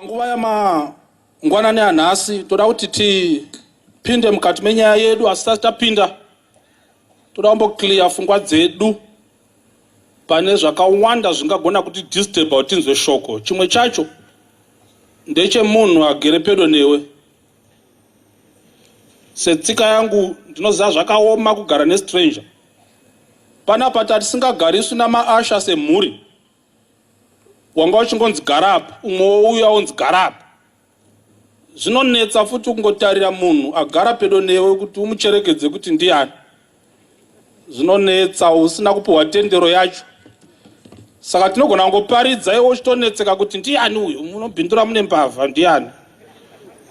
Nguva yamangwanani anhasi toda kuti tipinde mukati menyaya yedu, asi tisati tapinda toda kumboclear pfungwa dzedu pane zvakawanda zvingagona kuti disturba kuti tinzwe shoko. Chimwe chacho ndechemunhu agere pedo newe. Setsika yangu ndinoziva zvakaoma kugara nestranger. Panapa tatisingagariswi namaasha semhuri, wanga uchingonzi gara apa, umwe wouya onzi gara apa. Zvinonetsa futi kungotarira munhu agara pedo newe kuti umucherekedze kuti ndiani. Zvinonetsa usina kupiwa tendero yacho. Saka tinogona kungoparidza iwe uchitonetseka kuti ndiani uyu, munobhindura mune mbavha, ndiani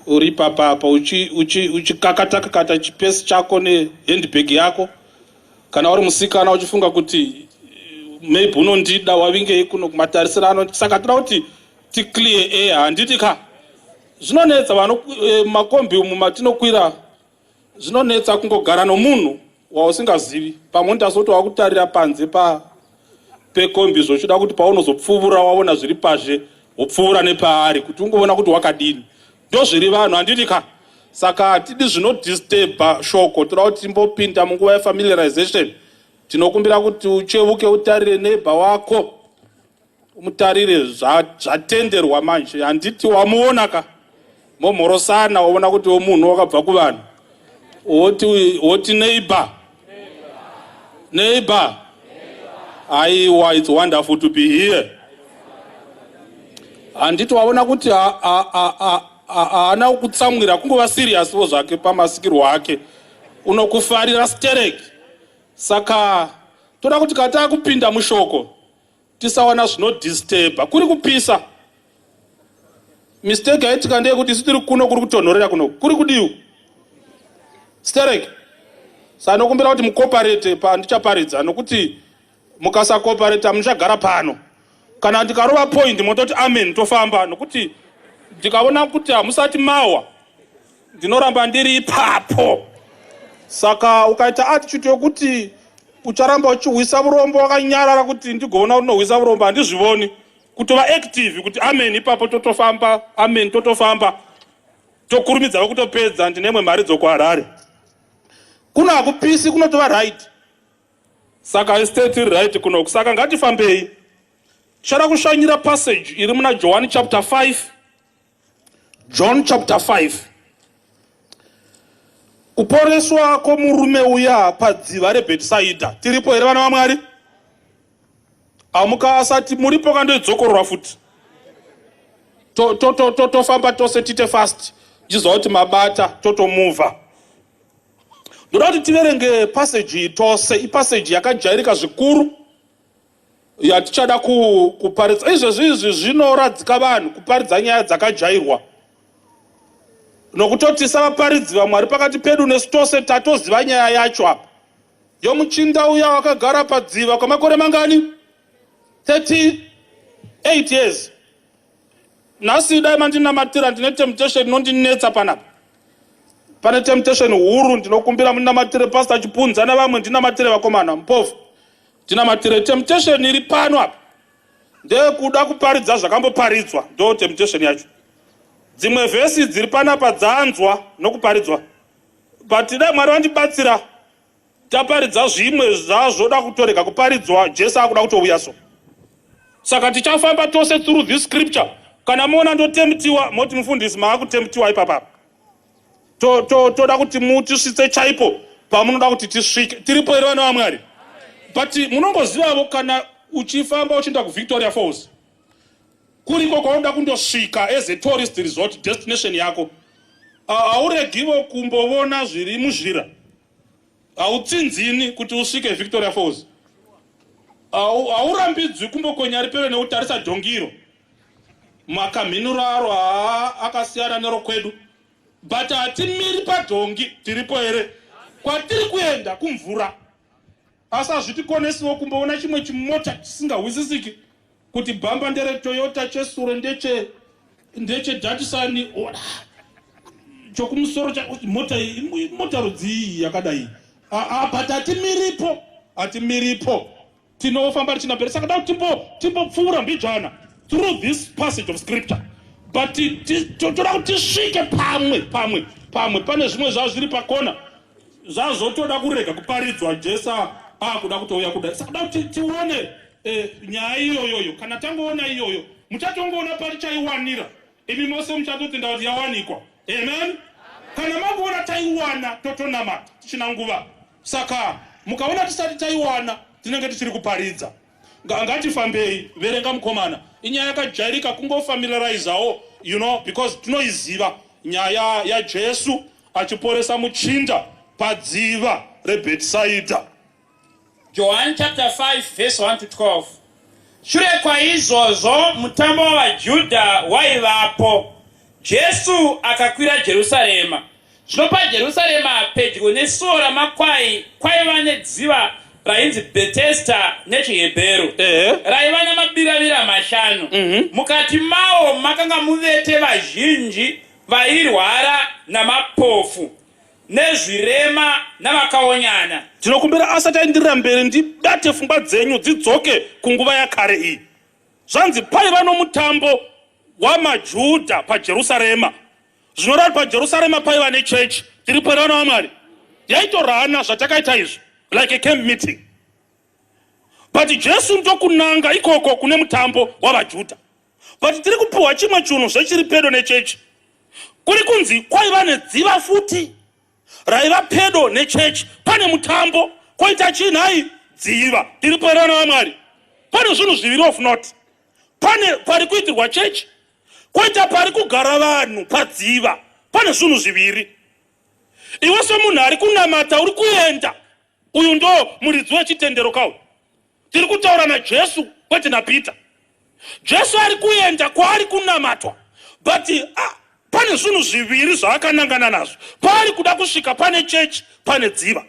uri papapa uchikakatakakata chipesi chako nehandbag yako. Kana uri musikana uchifunga kuti maybe unondida, wavingei kuno kumatarisirano. Saka toda kuti ticlear air, handiti ka? Zvinonetsa vano makombi umu matinokwira, zvinonetsa kungogara nomunhu wausingazivi. Pamwe ndazoti wakutarira panze pa pekombi zvochida kuti paunozopfuvura waona zviri pazhe, wopfuvura nepaari kuti ungoona kuti wakadini. Ndozviri vanhu, handiti ka? Saka hatidi zvinodisturba shoko. Toda kuti timbopinda munguva yefamiliarization. Tinokumbira kuti uchevuke utarire neighbor wako, umutarire zvatenderwa manje, handiti? Wamuona ka, momhorosana, waona kuti munhu wakabva kuvanhu, woti neighbor, neighbor. Aiwa, it's wonderful to be here, handiti? Waona kuti haana kutsamwira, kungova serious wo zvake pamasikirwo ake, unokufarira stereki. Saka toda kuti kana taakupinda mushoko tisawana zvinodisturba. Kuri kupisa. Mistake yaitika ndeyekuti isu tiri kuno kuri kutonhorera, kuno kuri kudiwa stereki. Saka nokumbira kuti mucooperate pandichaparidza, nokuti mukasacooperata muchagara pano. Kana ndikarova point mototi amen, tofamba, nokuti ndikaona kuti hamusati mawa, ndinoramba ndiri ipapo. Saka ukaita attitude yokuti ucharamba uchihwisa vurombo wakanyarara kuti ndigoona unohwisa vurombo, handizvivoni. Kutova active kuti amen ipapo, totofamba, amen, totofamba, tokurumidza kutopedza. Ndine imwe mari dzokuHarare kuno, hakupisi, kunotova right. Saka estate iri right kunoku, saka ngatifambei. Tichada kushanyira passage iri muna Johani chapter 5, John chapter 5, kuporeswa kwomurume uya padziva reBhetisaidha. Tiripo here, vana vaMwari? Amukasati muripo kandoidzokorora futi. Tofamba tose, tiite fast, tichiziva kuti mabata, totomuvha. Ndoda kuti tiverenge passage iyi tose. Ipassage yakajairika zvikuru yatichada kuparidza izvezvi. Izvi zvinoradzika vanhu kuparidza nyaya dzakajairwa, nokutoti savaparidzi vaMwari pakati pedu nesu tose tatoziva nyaya yacho apa, yomuchinda uya wakagara padziva kwamakore mangani? 38 years. Nhasi dai mandinamatira, ndine temptation inondinetsa panapa. Pane temptation huru, ndinokumbira munamatire. Pastor Chipunza navamwe, ndinamatire. Vakomana mupofu, ndinamatire. Temptation iri pano apa ndeyekuda kuparidza zvakamboparidzwa. Ndo temptation yacho. Dzimwe vhesi dziri panapa dzanzwa nokuparidzwa, but dai Mwari vandibatsira taparidza zvimwe zvazvoda kutorega kuparidzwa. Jesu akuda kutouya, so saka tichafamba tose through this scripture. Kana muona ndotemptiwa, moti mufundisi maakutemptiwa ipapapa. Toda kuti mutisvitse chaipo pamunoda kuti tisvike. Tiripo here, vana vaMwari? But munongozivavo, kana uchifamba uchienda kuVictoria Falls, kuriko kwaunoda kundosvika as a tourist resort destination yako, hauregivo kumbovona zviri muzhira. Hautsinzini kuti usvike Victoria Falls. Haurambidzwi kumbokonya ripero nekutarisa dhongiro. Makamhinuro aro haa akasiyana nerokwedu, but hatimiri padhongi. Tiripo here? Kwatiri kuenda kumvura, asi hazvitikonesiwo kumboona chimwe chimota chisingahwisisiki kuti bhamba ndereToyota, chesure ndecheDatsun, chokumusoro mota iyi mota rudzii yakadai? But hatimiripo, hatimiripo, tinofamba tichina mberi. Saka da kuti timbopfuura mbijana through this passage of scripture. But toda kuti tisvike pamwe pamwe pamwe pane zvimwe zvazvo zviri pakona zvazotoda kurega kuparidzwa. Jesu akuda kutouya kudai, saka da kuti tione nyaya iyoyoyo. Kana tangoona iyoyo, muchatongoona parichaiwanira. Imi mose muchatotenda kuti yawanikwa. Amen. Kana mangoona taiwana, totonamata tichina nguva. Saka mukaona tisati taiwana, tinenge tichiri kuparidza. Ngatifambei. Verenga, mukomana. Inyaya yakajairika, kungofamiliarizawo because tinoiziva nyaya yaJesu achiporesa muchinda padziva reBhetisaidha. John chapter 5 verse 1 to 12. Shure kwaizvozvo mutambo wavaJudha waivapo. Jesu akakwira Jerusarema. Zvino paJerusarema, pedyo nesuo ramakwai, kwaiva nedziva rainzi Bhetesda nechiHebheru, raiva namabiravira mashanu. Mukati mawo makanga muvete vazhinji vairwara, namapofu, nezvirema, navakaonyana. Tinokumbira, asati aendirira mberi, ndibate pfungwa dzenyu dzidzoke kunguva yakare iyi. Zvanzi paiva nomutambo wamaJudha paJerusarema. Zvinoreva kuti paJerusarema paiva nechechi. Tiri pwerana waMwari yaitorana zvatakaita izvi, like a camp meeting. But Jesu ndokunanga ikoko kune mutambo wavaJudha. But tiri kupiwa chimwe chinhu zvechiri pedo nechechi. Kuri kunzi kwaiva nedziva futi raiva pedo nechechi. Pane mutambo, koita chinhai? Dziva. Tiri pwerana waMwari. Pane zvinhu zviviri of not: pane pari kuitirwa chechi, koita pari kugara vanhu padziva. Pane zvinhu zviviri. Iwe semunhu ari kunamata uri kuenda, uyu ndo muridzi wechitendero kau. Tiri kutaura naJesu, kwete naPeter. Jesu ari kuenda kwaari kunamatwa, but pane zvinhu zviviri zvaakanangana nazvo. Paari kuda kusvika pane chechi, pane dziva.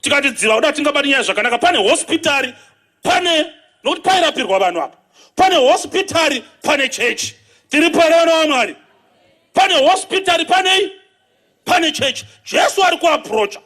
Tikati dziva kuda, tingabati nyaya zvakanaka. Pane hospitari, pane, nokuti pairapirwa vanhu apa. Pane hospitari, pane chechi. Tiri pwerano waMwari. Pane hospitari, panei? Pane chechi. Jesu ari kuapproacha.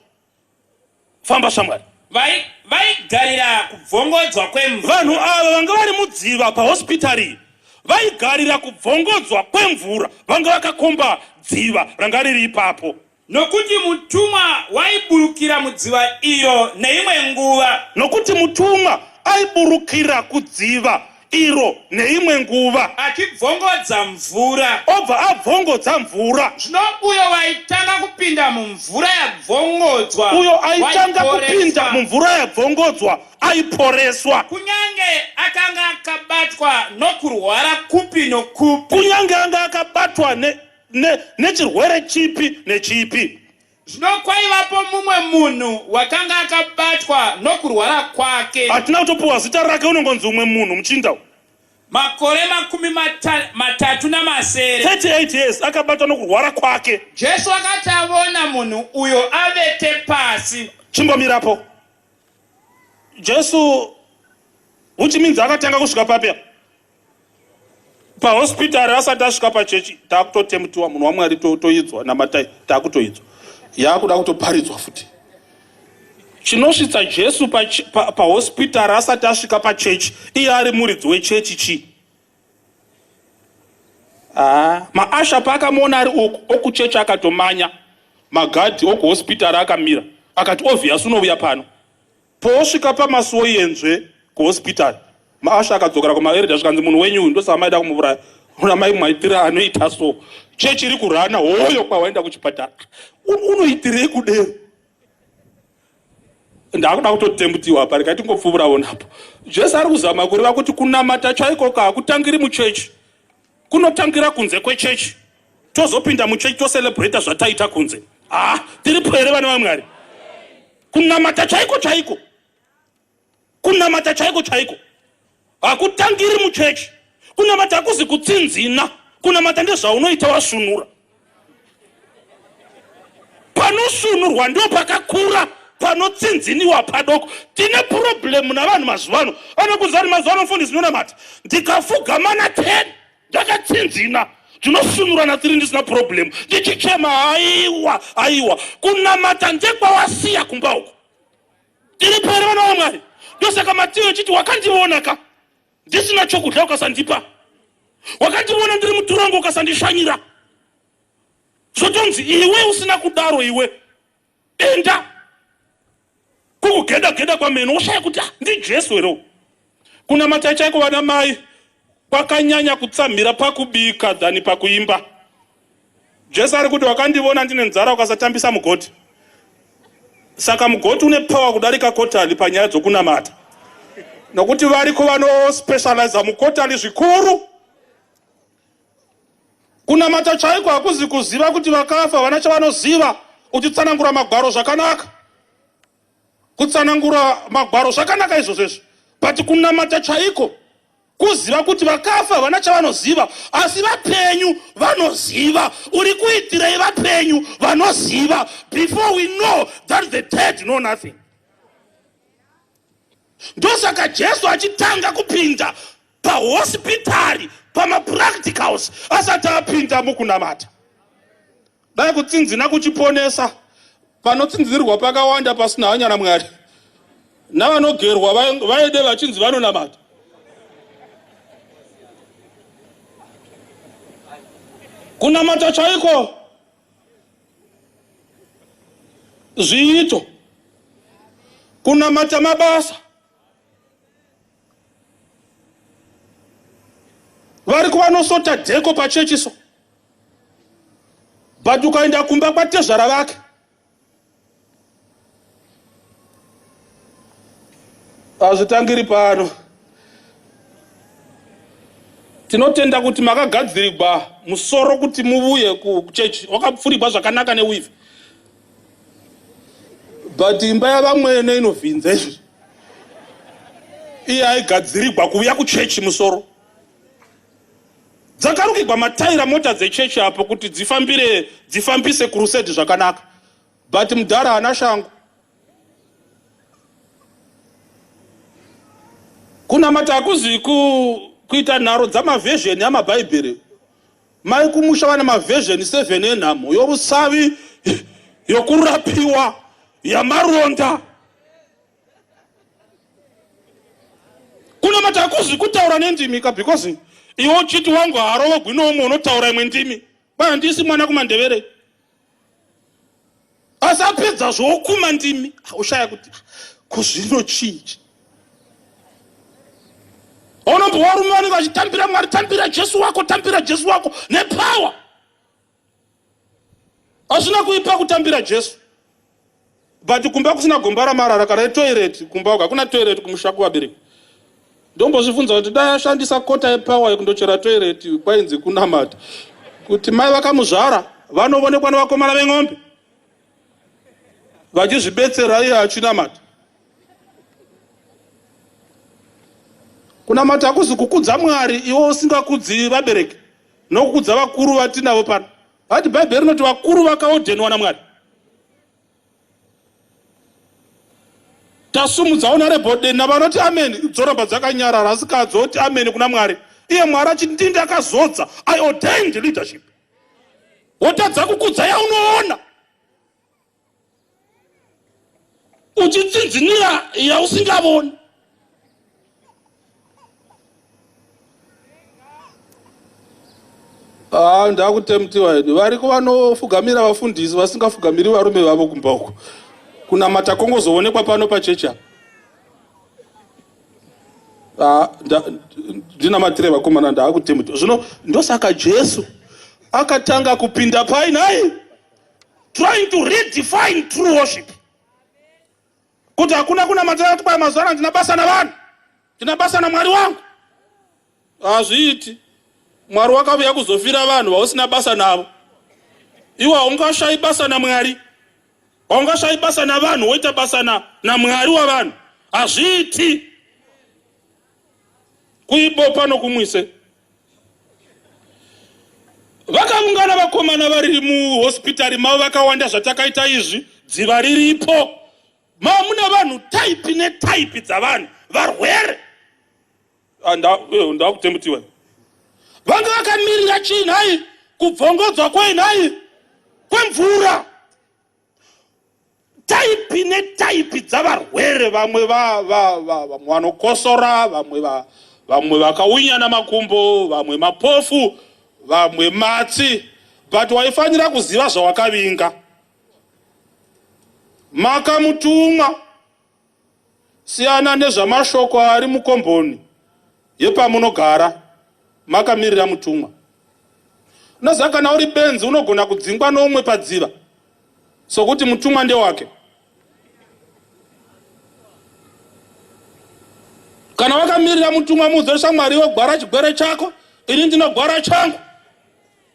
Famba, shamwari. Vaigarira kubvongodzwa kwemvura. Vanhu ava vanga vari mudziva pahospitari vaigarira kubvongodzwa kwemvura. Vanga vakakomba dziva ranga riri ipapo. Nokuti mutumwa waiburukira mudziva iro neimwe nguva. Nokuti mutumwa aiburukira kudziva iro neimwe nguva. Achibvongodza mvura. Obva abvongodza mvura. Zvino uyo waitanga kupinda mumvura yabvongodzwa Uyo aitanga waiporeswa. kupinda mumvura yabvongodzwa aiporeswa. Kunyange akanga akabatwa nokurwara kupi nokupi. Kunyange anga akabatwa nechirwere chipi nechipi. Zvino kwaivapo mumwe munhu wakanga akabatwa nokurwara kwake Hatina kutopiwa zita rake, unongonzi umwe munhu, muchinda uyu. Makore 37. 38 years akabatwa nokurwara kwake. Jesu akati avona munhu uyo avete pasi, Chimbomirapo. Jesu, which means akatanga kusvika papi apa? Pahospitari, asati asvika pachechi. Takutotemutiwa, munhu waMwari. Toidzwa namatai, takutoidzwa, yakuda kutoparidzwa futi. Chinosvitsa Jesu pahospitari asati asvika pachechi, iye ari muridzi wechechi, chii? Ah, maasha paakamuona ari uku okuchechi, akatomanya. Magadhi okuhospitari akamira, akati, "Obvious unouya pano." Poosvika pamasuo yenzve kuhospitari, maasha akadzokera kumaeredha, zvikanzi, "Munhu wenyu uyu, ndosaka maida kumuuraya. Una mai maitira anoita so, chechi iri kurana, hoyo kwawaenda kuchipatara. Unoitirei kudero?" Ndakuda kutotembutiwa pa, regai tingopfuurawo napo. Jesu ari kuzama kureva kuti kunamata chaiko hakutangiri muchechi, kunotangira kunze kwechechi. Tozopinda muchechi tocelebrata zvataita kunze. Ah, tiripo here, vana vaMwari? Kunamata chaiko chaiko, kunamata chaiko chaiko hakutangiri muchechi. Kunamata hakuzi kutsinzina. Kunamata ndezvaunoita wasvunura. Panosunurwa ndo pakakura, panotsinziniwa padoko. Tine problem navanhu mazuva ano. Anokuziva kuti mazuva ano, mufundisi, ndinonamata ndikafugamana 10 ndakatsinzina, ndinosunura na3 ndisina problem, ndichichema. Aiwa, aiwa, kunamata ndekwawasiya kumba uko. Tiri pere, vana vaMwari? Ndosaka Matiyo echiti, "Wakandiona ka ndisina chokudya ukasandipa." Wakandivona ndiri muturongo ukasandishanyira. Zvotonzi iwe usina kudaro iwe enda kukugeda geda kwameno woshaya kuti ah, ndiJesu here? Kunamata chaiko vana mai kwakanyanya kutsamhira pakubika than pakuimba. Jesu ari kuti wakandivona ndine nzara ukasatambisa mugoti. Saka mugoti une power kudarika kotali panyaya dzokunamata, nokuti variko vanospecializa mukotali zvikuru. Kunamata chaiko hakuzi kuziva kuti vakafa vana chavanoziva, uchitsanangura magwaro zvakanaka. Kutsanangura magwaro zvakanaka izvozvo izvo, but kunamata chaiko kuziva kuti vakafa havana chavanoziva, asi vapenyu vanoziva. Uri kuitirei vapenyu vanoziva before we know that the dead know nothing? Ndosaka Jesu achitanga kupinda pahospitari pamapracticals asati apinda mukunamata. Dai kutsinzina kuchiponesa, panotsinzinirwa pakawanda pasina hanya naMwari, navanogerwa vaide vachinzi vanonamata. Kunamata chaiko zviito, kunamata mabasa. Vari kuvanosota dheko pachechi so, but ukaenda kumba kwatezvara vake hazvitangiri pano. Tinotenda kuti makagadzirigwa musoro kuti muvuye kuchechi wakapfurigwa zvakanaka neweave, but imba yavamwene inovhinza izvi. Iye aigadzirigwa kuuya kuchechi musoro, dzakarukigwa mataira mota dzechechi apo kuti dzifambire, dzifambise crusade zvakanaka, but mudhara haana shangu. Kunamata hakuzi kuita nharo dzamaversion amabhaibheri. Mai kumusha vane maversion 7 enhamo yorusavi, yokurapiwa, yamaronda. Kunamata hakuzi kutaura nendimi ka, because iwe uchiti wangu haarovogwi noumwe unotaura imwe ndimi. Kwai handisi mwana kumandevere, asi apedza zvokuma ndimi, ushaya kuti kuzvino chii. Unombo varume vanenge vachitambira Mwari, tambira Jesu wako, tambira Jesu wako nepower. Hazvina kuipa kutambira Jesu, but kumba kusina gomba ramarara kana itoilet, kumba uko hakuna toilet kumusha kuvabereki. Ndombozvibvunza kuti dai ashandisa kota yepower yekundochera toilet, kwainzi kunamata, kuti mai vakamuzvara vanovonekwa nevakomana veng'ombe vachizvibetsera, iye achinamata. Kunamata hakuzi kukudza Mwari iwe usingakudzi vabereki nokukudza vakuru vatinavo pano. Hati Bhaibheri rinoti vakuru vakaodhenwa naMwari. Tasumudzawo narebhodena vanoti ameni, dzoramba dzakanyarara, asi kadzoti ameni kuna Mwari, iye Mwari achiti ndini ndakazodza, I ordained leadership. Wotadza kukudza yaunoona, uchitsinzinira yausingavoni. Ah, ndakutemtiwa ini. Variko vanofugamira vafundisi vasingafugamiri varume vavo kumba uko. Kunamata kongozoonekwa pano pachechi apa. Ah, ndinamatire vakomana, ndaakutemtiwa zvino. Ndosaka Jesu akatanga kupinda pai nhai, trying to redefine true worship, kuti hakuna kunamatira kuti kwai mazuva ano handina basa navanhu, ndina basa naMwari wangu. Hazviiti. Mwari wakavuya kuzofira vanhu vausina basa navo. Iwe haungashayi basa naMwari, haungashayi basa navanhu, woita basa naMwari wavanhu. Hazviiti. Kuibopa nokumwise. Vakaungana vakomana vari muhospitari mavo vakawanda. Zvatakaita izvi, dziva riripo, mamuna vanhu type netype dzavanhu varwere. Ndakutembutiwa. Vanga vakamirira chii nhai? Kubvongodzwa kwei nhai? Kwemvura. Type netype dzavarwere, vamwe vamwe vanokosora, vamwe Vamwe vakawinyana makumbo, vamwe mapofu, vamwe matsi, but waifanira kuziva zvawakavinga. Makamutumwa. Siyana nezvamashoko ari mukomboni yepamunogara makamirira mutumwa. Unoziva kana uri benzi unogona kudzingwa noumwe padziva sokuti mutumwa ndewake. Kana wakamirira mutumwa muudze shamwari iwe gwara chigwere chako ini ndinogwara changu.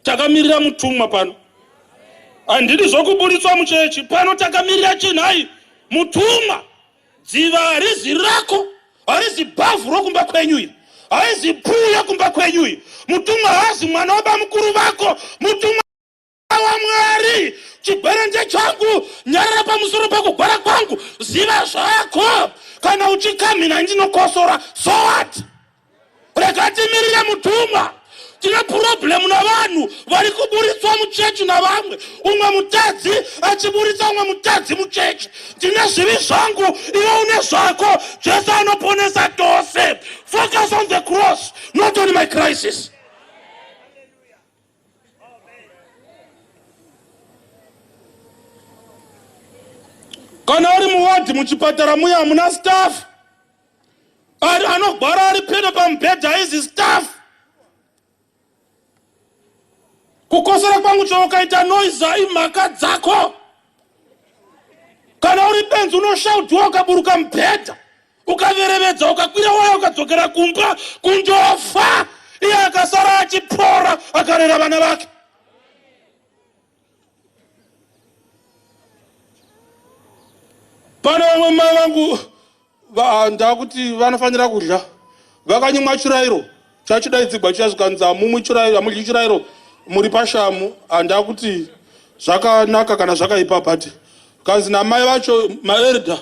Takamirira mutumwa pano. Handidi zvokuburitswa muchechi pano takamirira chinhai mutumwa. Dziva harizi rako, harizi bhavhu rokumba kwenyu iri, haizi puu yekumba kwenyu iyi. Mutumwa haazi mwana wabamukuru vako, mutumwa waMwari. Chigwere ndechangu, nyarara pamusoro pekugwara kwangu, ziva zvako. Kana uchikamhina ndinokosora, so what? Rega timirire mutumwa. Tine purobhuremu navanhu vari kuburitswa muchechi navamwe, umwe mutadzi achiburitsa umwe mutadzi muchechi. Ndine zvivi zvangu, iwe une zvako. Jesu anoponesa tose. Focus on the cross, not on my crisis. Kana uri muwadhi muchipatara muya hamuna staff. Ari anogwara ari pedo pamubhedha haizi staff. Kukosora kwangu chero ukaita noise imhaka dzako. Kana uri benzi unoshaudhiwa ukaburuka mubhedha ukaverevedza ukakwira waya ukadzokera kumba kundofa. Iye akasara achipora akarera vana vake. Pane vamwe mai vangu ndakuti vanofanira kudya vakanyimwa chirairo chachidaidzigwa chiya zvikanzi hamumwi chirairo hamudyi chirairo muri pashamu handakuti zvakanaka kana zvakaipa but kanzi namai vacho maerda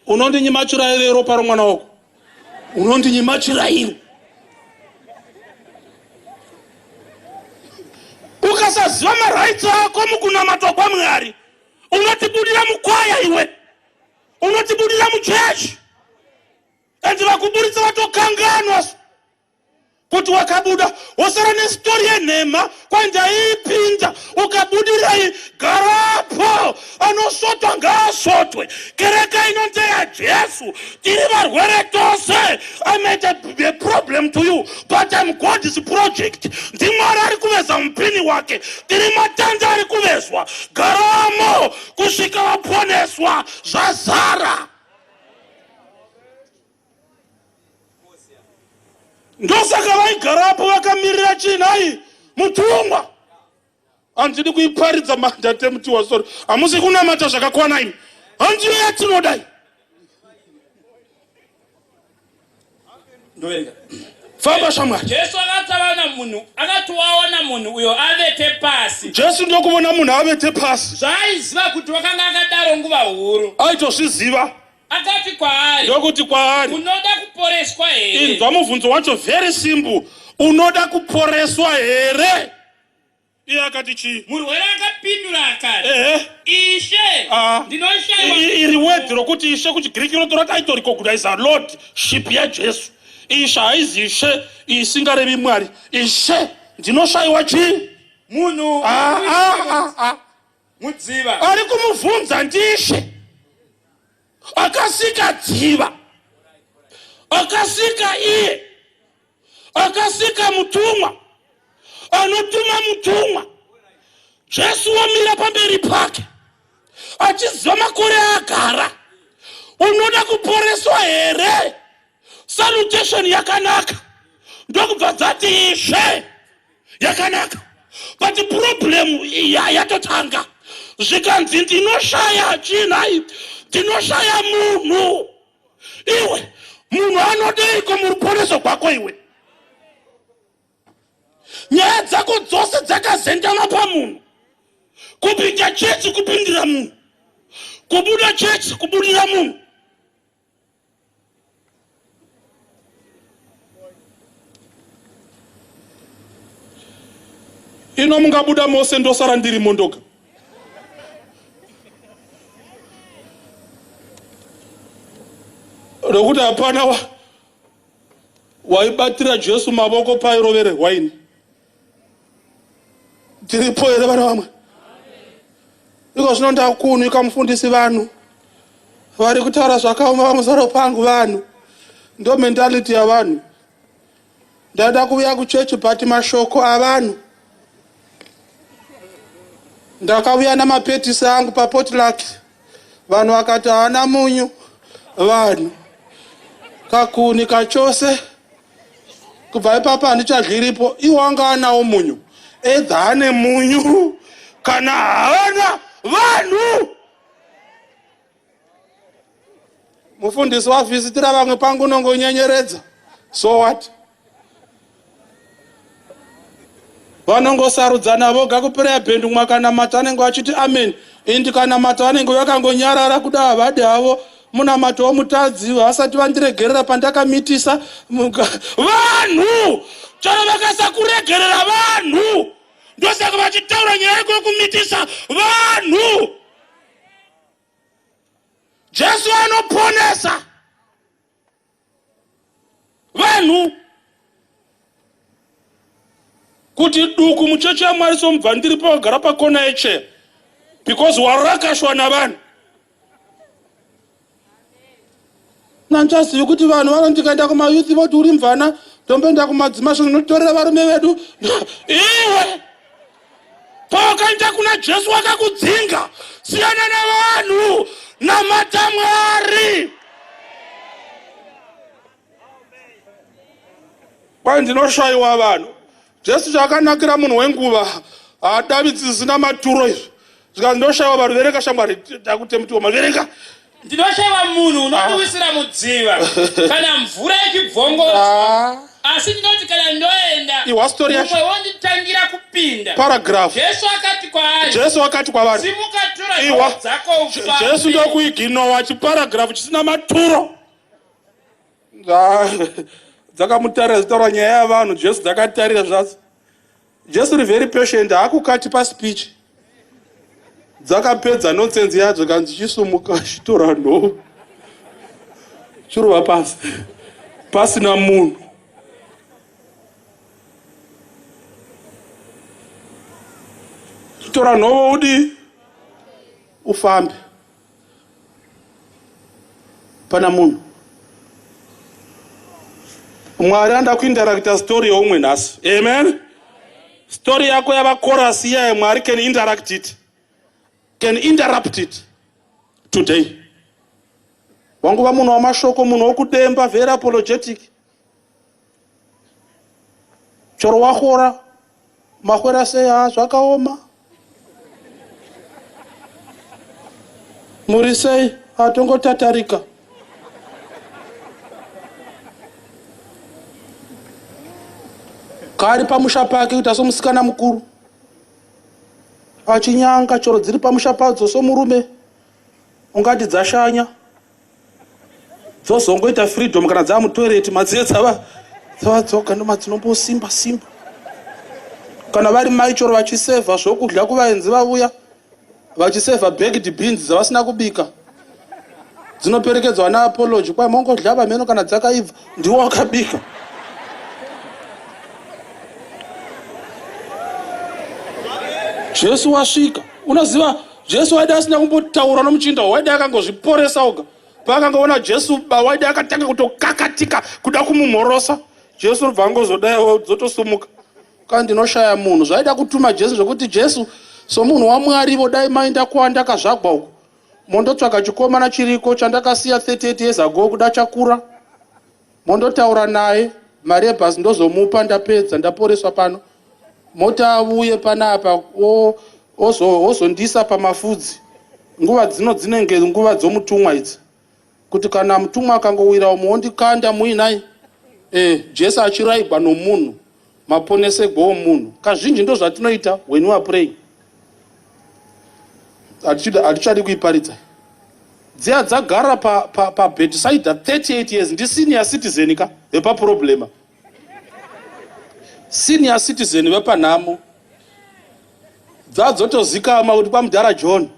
unondinyima chirairo yeropa romwana wako unondinyima chirairo ukasaziva marights ako mukunamatwa kwamwari unotibudira mukwaya iwe unotibudira muchechi and vakuburitsa vatokanganwa kuti wakabuda wosara nesitori yenhema kwandaipinda ukabudirai garapo anosvotwa ngaasvotwe kereke ino ndeyajesu tiri varwere tose i might be a problem to you but im god's project ndimwari ari kuveza mupini wake tiri matanda ari kuvezwa garamo kusvika vaponeswa zvazara ndosaka vaigarapo vakamirira chii nhai mutumwa handidi kuiparidza mandatemutiwa sori hamusi kunamata zvakakwana imi handiyo yatinodai Ndoverenga. Famba shamwari. Jesu akati aona munhu, akati waona munhu uyo avete pasi. Jesu ndokuvona munhu avete pasi. Zvaaiziva kuti wakanga akadaro nguva huru. Aitozviziva. Akati kwaari. Ndokuti kwaari. Unoda kuporeswa here? Inzwa mubvunzo wacho very simple. Unoda kuporeswa here? Iye akati chii? Murwere akapindura akati, Ehe. Ishe, Ah. ndinoshaiwa Iri word rokuti ishe kuchigiriki rotora aitorikogudaiza Lord ship yaJesu. Ishe haizi ishe isingarevi Mwari. Ishe ndinoshaiwa chii? Munhu Ah, ah, ah, ah. mudziva. Ari kumubvunza ndishe akasika dziva akasika iye akasika mutumwa anotuma mutumwa jesu womira pamberi pake achiziva makore agara unoda kuporeswa here salutation yakanaka ndokubva dzati ishe yakanaka but problem iya yatotanga zvikanzi ndinoshaya chinhai ndinoshaya munhu iwe munhu anodeiko muruponeso gwako iwe nyaya dzako dzose dzakazendama pamunhu kupinda chechi kupindira munhu kubuda chechi kubudira munhu ino mungabuda mose ndosara ndirimo ndoga nokuti hapana Waibatira Jesu mavoko pairovererwa ini. Tiripo here vana vamwe? Iko zvino ndakunika mufundisi vanhu vari kutaura zvakaoma pamusoro pangu vanhu. Ndo mentality yavanhu. Ndada kuuya kuchechi but mashoko avanhu. Ndakauya namapetisi angu papotluck. Vanhu vakati haana munyu. Vanhu kakuni kachose. Kubva ipapo handichadliripo. Iwo anga anawo munyu. Either ane munyu kana haana vanhu. Mufundisi wavhizitira vamwe pangu unongonyenyeredza. So what? Vanongosarudzana voga kuprayer band umwe akanamata anenge achiti amen. Ini ndikanamata vanenge vakangonyarara kuda havadi havo munamato womutadzi vasati vandiregerera pandakamitisa vanhu chero vakasakuregerera vanhu ndosaka vachitaura nyaya yako yekumitisa vanhu. Jesu anoponesa vanhu kuti duku muchechi yaMwari somubva ndiripo wakagara pakona yecheya because warakashwa navanhu. Nandichazivi kuti vanhu vano ndikaenda kumayouth voti uri mvana, ndomboenda kumadzimai ndinotorera varume vedu. Iwe pawakaenda kuna Jesu wakakudzinga, siyana navanhu, namata Mwari. Kwai ndinoshayiwa vanhu. Jesu chakanakira munhu wenguva haadavidzi zvisina maturo izvi. Zvikanzi ndoshayiwa vanhu, verenga shamwari, takutemutiwa, verenga. Ndinoshayiwa munhu unondiwisira mudziva kana mvura ichibvongodzwa. Asi ndinoti kana ndoenda, Ihwa story yacho. mumwe wonditangira kupinda. Paragraph. Jesu akati kwaari, Jesu akati kwavari, simuka, tora Ihwa. nhoo dzako ufambe. Jesu ndokuiginowa chiparagraph chisina maturo. Dzakamutarira zvitaura nyaya yavanhu. Jesu dzakatarira zvadzo. Jesu uri very patient, haakukati paspeech. Dzakapedza nonsense yadzo kanzi chisumuka chitora nhoo chirova pasi pasina munhu. Chitora nhovo udii ufambe pana munhu. Mwari anoda kuinterakta story yeumwe nhasi. Amen. Story yako yava chorus iyaye, Mwari can interact it. Can interrupt it today. Wanguva munhu wamashoko, munhu wokudemba, very apologetic. Choro wahora, mahwera sei, ha zvakaoma. Muri sei, hatongotatarika. Kari pamusha pake kuita somusikana mukuru. Achinyanga choro dziri pamusha padzo somurume ungati dzashanya. Dzozongoita freedom kana dzava mutoilet madziye dzava dzoga ndomadzinombosimba simba. Kana vari mai choro vachisevha zvokudya kuvaenzi vavuya, vachisevha baked beans dzavasina kubika. Dzinoperekedzwa naapology, kwai mongodya vameno kana dzakaibva, ndiwo wakabika. Jesu wasvika. Unoziva Jesu waida asina kumbotaura nomuchinda, waida akangozviporesa oga. Paakangoona Jesu ba waida akatanga kutokakatika kuda kumumhorosa. Jesu rubva angozodai dzotosumuka. Kana ndinoshaya munhu zvaida kutuma Jesu zvekuti Jesu somunhu waMwari vodai maenda kwandakazvagwa uko. Mondotsvaga chikomana chiriko chandakasiya 38 years ago kuda chakura. Mondotaura naye mari yebhasi ndozomupa ndapedza ndaporeswa pano. Mota avuye panapa ozondisa pamafudzi. Nguva dzino dzinenge nguva dzomutumwa idzi. Kuti kana mutumwa akangowira umo wondikanda muinai. Jesu achiraigwa nomunhu, maponesegwo omunhu. Kazhinji ndo zvatinoita when we are praying. Hatichadi kuiparidza. Dziya dzagara pa Bethsaida 38 years, ndi senior citizen ka vepaproblema. Senior citizen vepanhamo. Dzadzotozikama kuti kwamudhara John.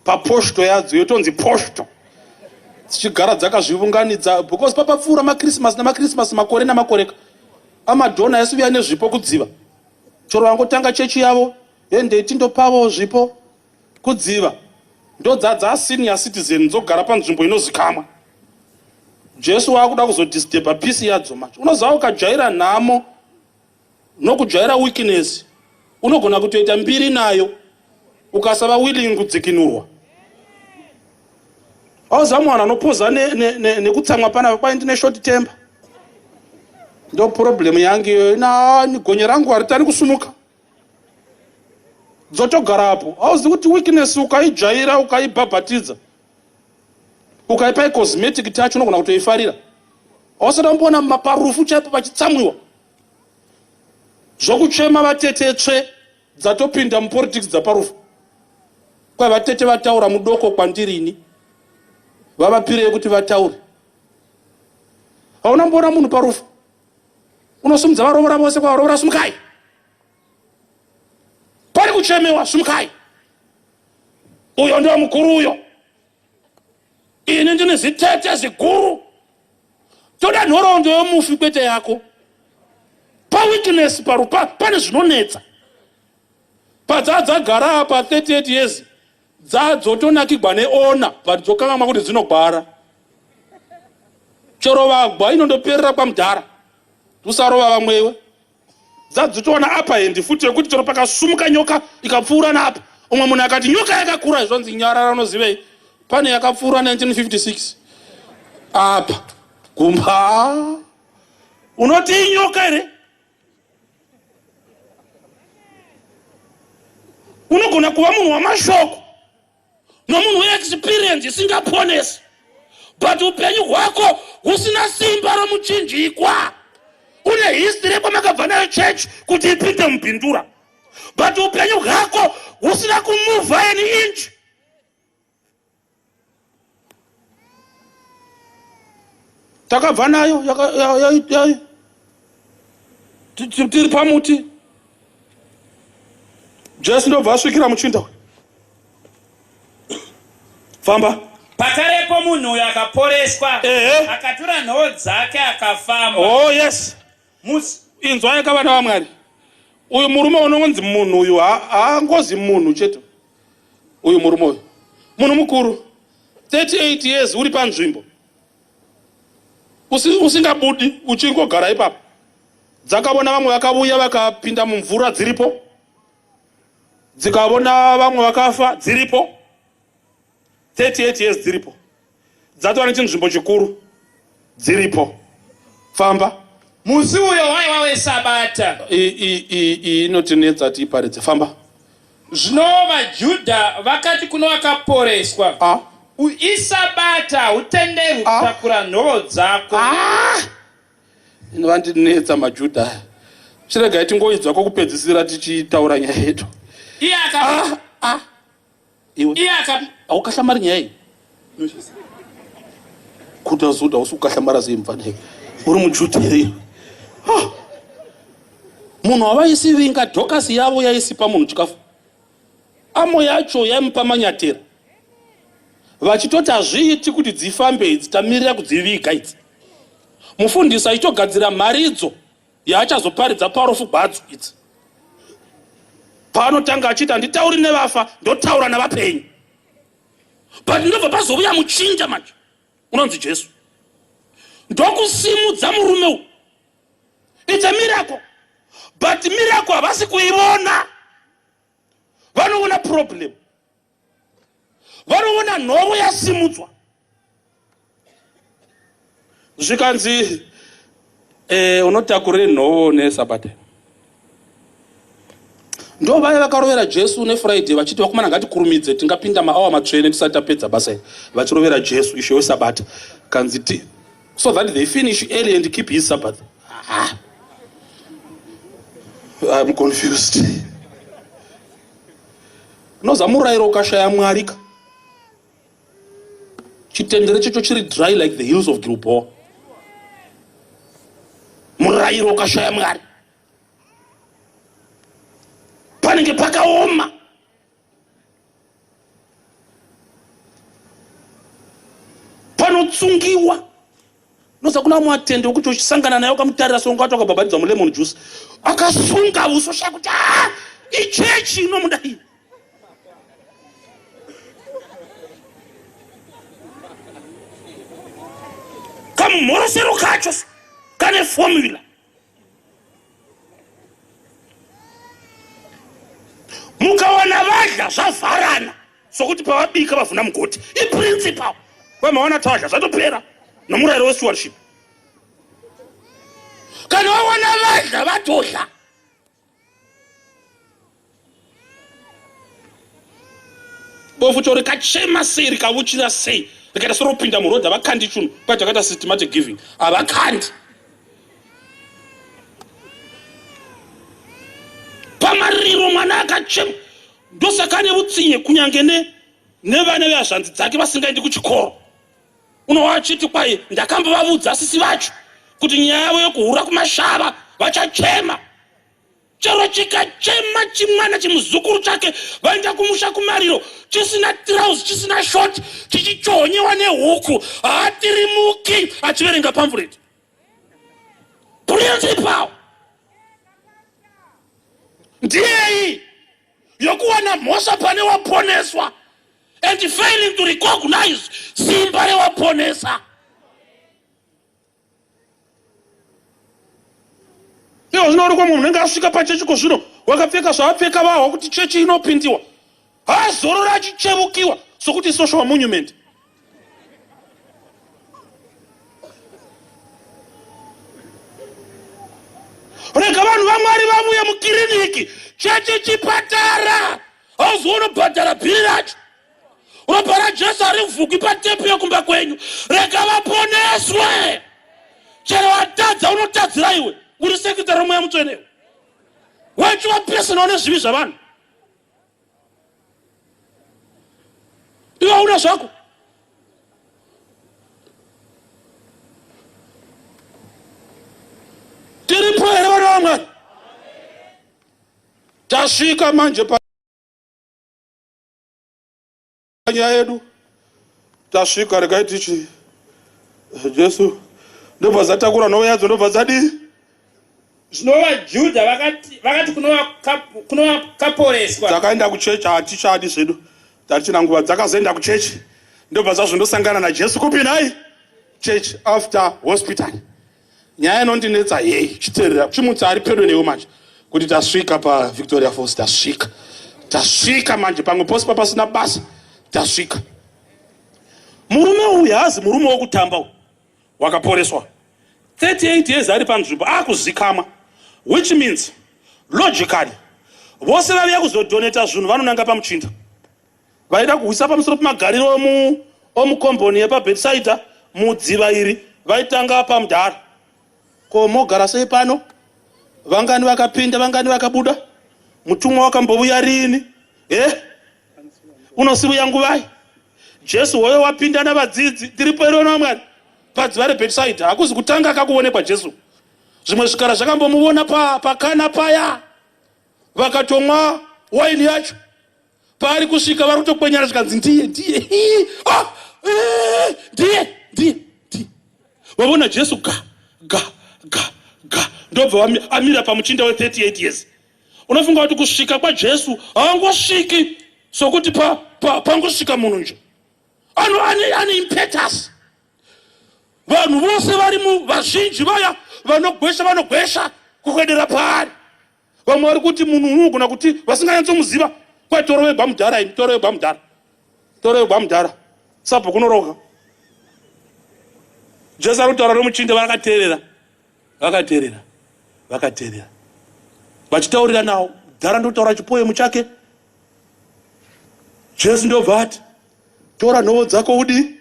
Paposhto yadzo yotonzi poshto. Dzichigara dzakazvivunganidza because papapfuura maChristmas nemaChristmas makore namakoreka. Amadhona aisiuya nezvipo kudziva. Chero vangotanga chechi yavo hendei tindopavo zvipo kudziva. Ndodzadza senior citizen dzogara panzvimbo inozikamwa. Jesu wakuda kuzodisturba peace yadzo manje. Unoziva ukajaira nhamo nokujaira weakness unogona kutoita mbiri nayo ukasava willing kudzikinurwa. Auziva munhu anopoza nekutsamwa panapa kwai ndine short temper. Ndo problem yangu iyoyo. Nani gonye rangu haritani kusumuka. Dzotogarapo. Hauzivi kuti weakness ukaijaira ukaibhabhatidza. Ukaipa cosmetic touch unogona kutoifarira. Hausati wamboona maparufu chaipo pachitsamwiwa. Zvokuchema vatete tsve dzatopinda mupolitics dzaparufu. Kwai vatete vataura mudoko kwandirini. Vavapirei kuti vataure. Hauna mboona munhu parufu. Unosumudza varovora vose kwa varovora sumukai. Pari kuchemewa sumukai. Uyo ndiwo mukuru uyo. Ini ndine zitete ziguru. Toda nhoroondo yomufi kwete yako. Paweakness parupa pane zvinonetsa. Padzadzagara apa 38 years dzadzotonakigwa neona but dzokangamwa kuti dzinogwara. Chero vagwa inondoperera kwamudhara. Usarova vamwewe. Dzadzotoona apa hendi futi yekuti chero pakasumuka nyoka ikapfuura napa. Umwe munhu akati nyoka yakakura zvonzi nyarara unozivei. Pane yakapfuura 1956. Apa gumba. Unoti inyoka here? Unogona kuva munhu wamashoko nomunhu weexperience isingaponesi, but upenyu hwako husina simba romuchinjikwa. Une history yekwamakabva nayo church kuti ipinde mubhindura, but upenyu hwako husina kumuvha any inch. Takabva nayo tiri pamuti. Jesu ndobva asvikira muchinda uyu. Famba. Pakarepo munhu uyu akaporeswa, akatura nhoo dzake akafamba. Oh yes. Inzwai ka vana vaMwari. Uyu murume unonzi munhu uyu haangozi munhu chete. Uyu murume uyu munhu mukuru, 38 years uri panzvimbo usingabudi uchingogara ipapo. Dzakavona vamwe vakavuya vakapinda mumvura dziripo, dzikavona vamwe vakafa dziripo. 38 years dziripo, dzatova nechinzvimbo chikuru dziripo. Famba. Musi uyo waiva weSabata. Inotinetsa tiiparidze. Famba. Zvino vaJudha vakati kuno vakaporeswa, iSabata, hutenderwi kutakura nhoo dzako. Inovandinetsa maJudha. Chiregai tingoidzwa kwokupedzisira tichitaura nyaya yedu. Iye aka Iwe. Iye aka Haukahlamari nyaya iyi. Kuti azoda usi kukahlamara sei mufana iwe. Uri muJudha here? Munhu wavaisivinga dhokasi yavo yaisipa munhu chikafu. Amo yacho yaimupa manyatera. Vachitoti hazviiti kuti dzifambe idzi, tamirira kudziviga idzi. Mufundisi achitogadzira mharidzo yaachazoparidza parufu gwadzo idzi. Paanotanga achiti handitauri nevafa, ndotaura navapenyu. But ndobva pazouya muchinja manje unonzi Jesu. Ndokusimudza murume uyu. It's a miracle. But miracle havasi kuiona. Vanoona problem. Vanoona nhovo yasimudzwa. Zvikanzi unotakurire nhovo neSabata. Ndo vaya vakarovera Jesu neFriday vachiti vakomana ngatikurumidze tingapinda maawa matsvene tisati tapedza basa iri. Vachirovera Jesu ishe weSabata. Kanzi ti so that they finish early and keep his Sabbath. I'm confused. Unoza murayiro ukashaya Mwari ka. Chitendero chacho chiri dry like the hills of Gilboa. Murayiro ukashaya Mwari. Panenge pakaoma. Akatsungiwa. Unoziva kuna vamwe vatendi vokuti uchisangana naye ukamutarira seunga wati wakabhabhatidzwa mulemon juice. Akasunga uso shaya kuti ah, ichechi inomuda iyi. Kamumhorosero kacho kane formula. Mukawana vadya zvavharana sokuti pavabika vavhuna mugoti iprincipal vamawana tadya zvatopera nomurayiro westewardship. Kana vawana vadya vatodya. Bofu cho rikachema sei rikavuchira sei rikaita seropinda muroad havakandi chunhu kwai takaita systematic giving havakandi. Pamariro mwana akachema ndosaka ane vutsinye kunyange ne nevana vehazvanzi dzake vasingaendi kuchikoro. Unowa achiti kwai ndakambovavudza sisi vacho kuti nyaya yavo yokuhura kumashava vachachema. Chero chikachema chimwana chimuzukuru chake vaenda kumusha kumariro chisina trouse chisina short chichichohonyewa nehuku haatirimuki achiverenga pamphlet. Principal ndiyei yokuwana mhosva pane waponeswa and failing to recognize simba rewaponesa. Iwo zvino uri kwamwe unenge asvika pachechi ko zvino wakapfeka zvaapfeka vahwa kuti chechi inopindiwa haazorora achichevukiwa sokuti social monument. Rega vanhu vaMwari vavuye mukiriniki, chechi chipatara, hauzi unobhadhara bhiri racho. Ropa raJesu harivhukwi patepu yekumba kwenyu. Rega vaponeswe. Chero watadza unotadzira iwe, uri sekretari romweya mutsvene. Wachiva personal nezvivi zvavanhu. Iwe hauna zvako. Tiripo here vana vaMwari? Tasvika manje pa nyaya yedu tasvika, regai tichi Jesu ndobva dzatakura nhoo yadzo ndobva dzadii. Zvino vaJudha vakati, vakati kunovakaporeswa dzakaenda kuchechi, hatichadi zvedu, tatichina nguva. Dzakazoenda kuchechi ndobva dzazondosangana naJesu kupi nhai? Church after hospital. Nyaya inondinetsa yei, chiteerera, chimutsa ari pedo newe manje kuti tasvika paVictoria Falls, tasvika, tasvika manje, pamwe pose papasina basa tasvika. Murume uyu haazi murume wokutamba uyu, wakaporeswa 38 years ari panzvimbo akuzikamwa, which means logically vose vaviya kuzodoneta zvinhu vanonanga pamuchinda. Vaida kuhwisa pamusoro pemagariro omukomboni yepaBhetsaidha mudziva iri vaitanga pamudhara. Ko mogara sei pano? Vangani vakapinda, vangani vakabuda? Mutumwa wakambovuya riini? Eh? Unosivuya nguvai? Jesu hoyo wapinda navadzidzi. Tiripo here vana vaMwari? Padziva reBhetsaidha hakuzi kutanga akakuonekwa Jesu. Zvimwe zvikara zvakambomuvona pakana paya vakatomwa waini yacho. Paari kusvika vari kutokwenyana zvikanzi ndiye ndiye ah, eh, ndiye ndiye ndiye. Vavona Jesu ga ga ga ga ndobva amira pamuchinda we38 years. Unofunga kuti kusvika kwaJesu haangosviki sokuti pangosvika munhu nje. Ano ane impetus. Vanhu vose vari mu vazhinji vaya vanogwesha vanogwesha kukwedera paari. Vamwe vari kuti munhu unogona kuti vasinganyatsomuziva kwai torovegwa mudhara imi, torovegwa mudhara, torovegwa mudhara, sabhuku kunoroga. Jesu ari kutaura nomuchinda, vakateerera, vakateerera, vakateerera, vachitaurira nawo. Dhara ndotaura chipoemu chake. Jesu ndobva ati, tora nhovo dzako udii,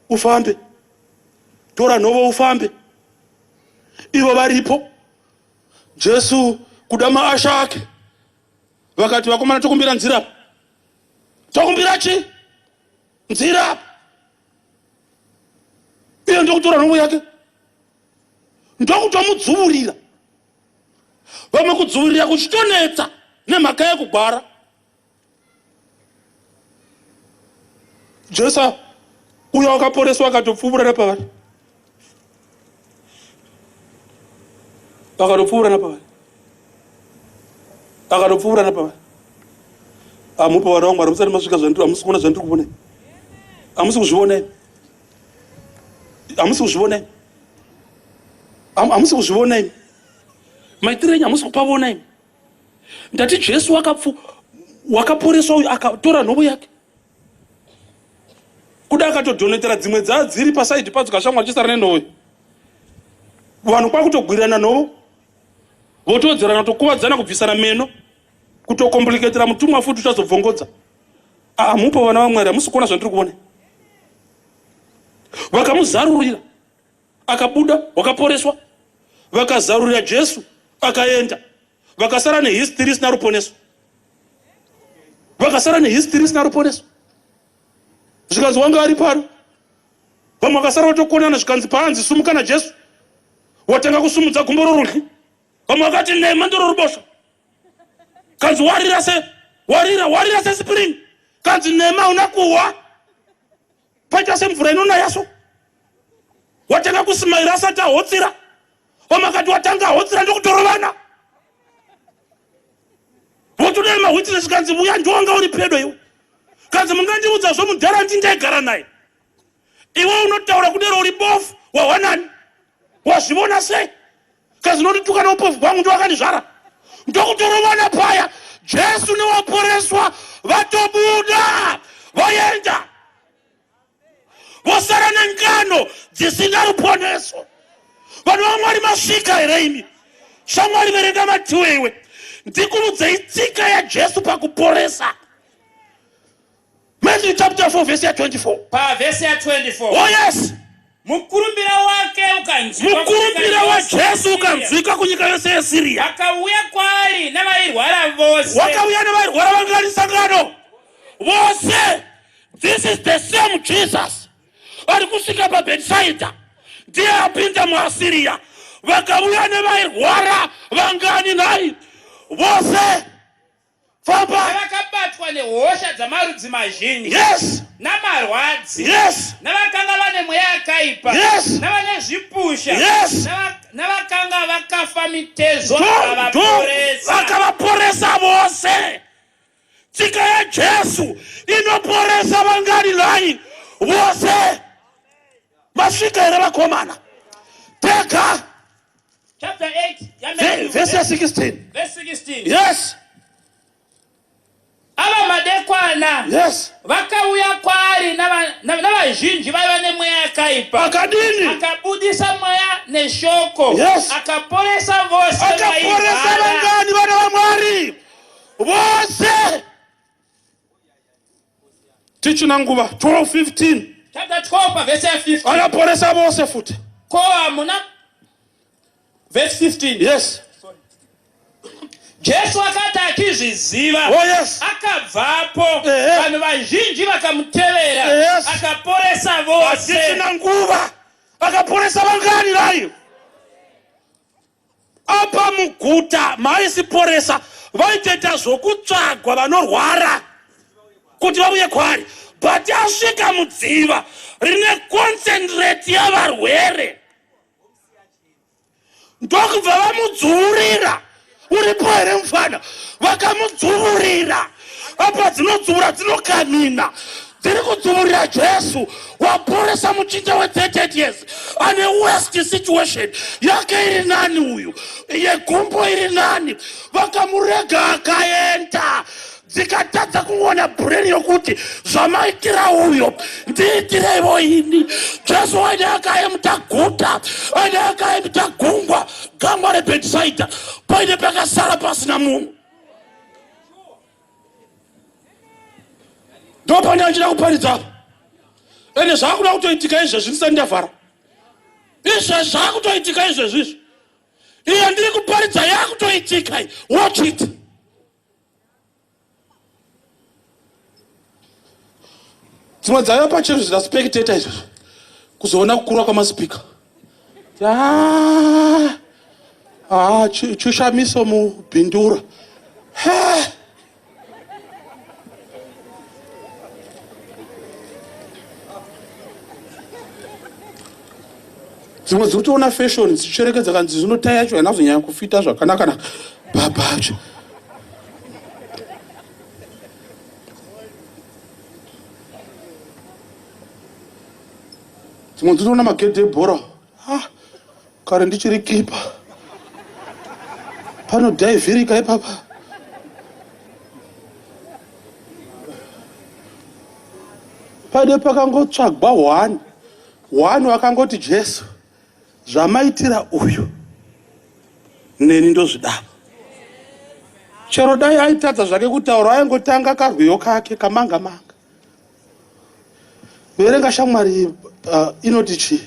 ufambe, tora nhovo ufambe. Ivo varipo. Jesu kuda maasha ake vakati, vakomana tokumbira nzira, tokumbira chi nzira. Iye ndokutora nhovo yake ndokutomudzuvurira. Vamwe kudzuvirira kuchitonetsa nemhaka yekugwara. Jesu Uyo wakaporeswa akatopfuura napavari. Akatopfuura napavari. Akatopfuura napavari. Amupo vana vangu musati masvika zvandiri hamusi kuona zvandiri kuona. Hamusi kuzviona. Hamusi kuzviona. Hamusi kuzviona imi. Maitiro enyu hamusi kupavona imi. Ndati Jesu wakapfu wakaporeswa uyu akatora nhovo yake. Kuda akatodhonetera dzimwe dzaa dziri pasaidhi padzo kashamwari chisara nenhovo. Vanhu kwakutogwirana nhovo. Votodzerana kutokuvadzana kubvisana meno. Kutokompliketera mutumwa futi uchazobvongodza. Hamupo vana vaMwari hamusi kuona zvandiri kuona. Vakamuzarurira. Akabuda wakaporeswa. Vakazarurira Jesu akaenda. Vakasara nehistory isina ruponeso. Vakasara nehistory isina ruponeso. Zvikanzi wanga ari pano. Vamwe vakasara vatokonana zvikanzi paanzi sumuka naJesu. Watanga kusumudza gumbo rorudyi. Vamwe vakati nema ndiro ruboshwe. Kanzi warira se warira warira se spring. Kanzi nema una kuwa. Paita semvura inonaya so. Watanga kusimaira asati ahotsira. Vamwe vakati watanga ahotsira ndokutorovana. Votoda mawitness kanzi vuya ndiwanga uri pedo iwe. Kanzi mungandiudza zvomudhara ndindaigara naye. Iwe unotaura kudero uri bofu wawanani? Wazvivona sei? Kanzi unondituka neupofu bwangu ndiwakandizvara. Ndokutorovana paya. Jesu newaporeswa vatobuda voenda. Vosara nengano dzisina ruponeso. Vanhu vaMwari masvika here imi? Shamwari verenga Matiwe iwe. Ndikuudzei tsika yaJesu pakuporesa. Matthew chapter 4 verse ya 24. Pa verse ya 24. Oh yes. Mukurumbira wake ukanzwika. Mukurumbira waJesu ukanzwika kunyika yose yeSiria. Akauya kwaari navairwara vose. Wakauya nevairwara vangani sangano vose. This is the same Jesus ari kusvika paBethsaida ndiye apinda muAsiria. Vakauya nevairwara vangani nhai vose. Famba. Navakabatwa nehosha dzamarudzi mazhinji. Yes. Namarwadzi. Yes. Navakanga vane mweya yakaipa. Yes. Navane zvipusha. Yes. Navakanga vakafa mitezo akavaporesa. Vakavaporesa vose. Tsika yaJesu inoporesa vangani nhai vose. Masvika here vakomana? Tega. Chapter 8 ya Matthew, Verse ya 16. Verse 16. Yes. Ava madekwana. Yes. Vakauya kwaari navazhinji vaiva nemweya yakaipa. Akadini? Akabudisa mweya neshoko. Yes. Akaporesa vose. Akaporesa vangani vana vaMwari? Vose. Tichina nguva 12:15. Chapter 12 verse 15. Akaporesa vose futi. Ko hamuna verse 15. Yes. Sorry. Jesu akati achizviziva. Oh yes. Akabvapo. Vanhu vazhinji vakamutevera. Yes. Akaporesa vose. Tichina nguva. Akaporesa vangani rayo? Apa muguta maisiporesa vaitoita zvokutsvagwa vanorwara kuti vauye kwaari, but asvika mudziva rine concentrate yavarwere ndokubva vamudzuurira. Uripo here mufana? Vakamudzuvurira. Apa dzinodzuvura dzinokamina dziri kudzuvurira Jesu waporesa muchinja we 38 years ane worst situation yake iri nani, uyu yegumbo iri nani. Vakamurega akaenda, dzikatadza kuona brain yokuti zvamaitira uyo ndiitireivo ini. Jesu aine akaemta guta, aine akaemta gungwa, gangwa reBethsaida paine pakasara pasina munhu. Ndopane achida kuparidza apa, ende zvakuda kutoitika izvezvi ndisati ndavhara. Izvezvi zvakutoitika izvezvi izvi, iyo ndiri kuparidza yakutoitika. Watch it. Dzimwe dzaiva pachero zvida spectator izvozvo kuzoona kukura kwamaspeaker. Chishamiso mubhindura. Dzimwe dziri kutoona fashion dzichicherekedza kanzi zvino tai yacho haina kuzonyanya kufita zvakanaka-naka. Baba. Dzimwe dziri kutoona magedhe ebhora. Ah, kare ndichiri kipa. Panodhaivhirika ipapa. Pane pakangotsvagwa one. One wakangoti Jesu zvamaitira uyu neni ndozvidavo. Chero dai aitadza zvake kutaura aingotanga karwiyo kake kamanga manga. Verenga shamwari inoti chii?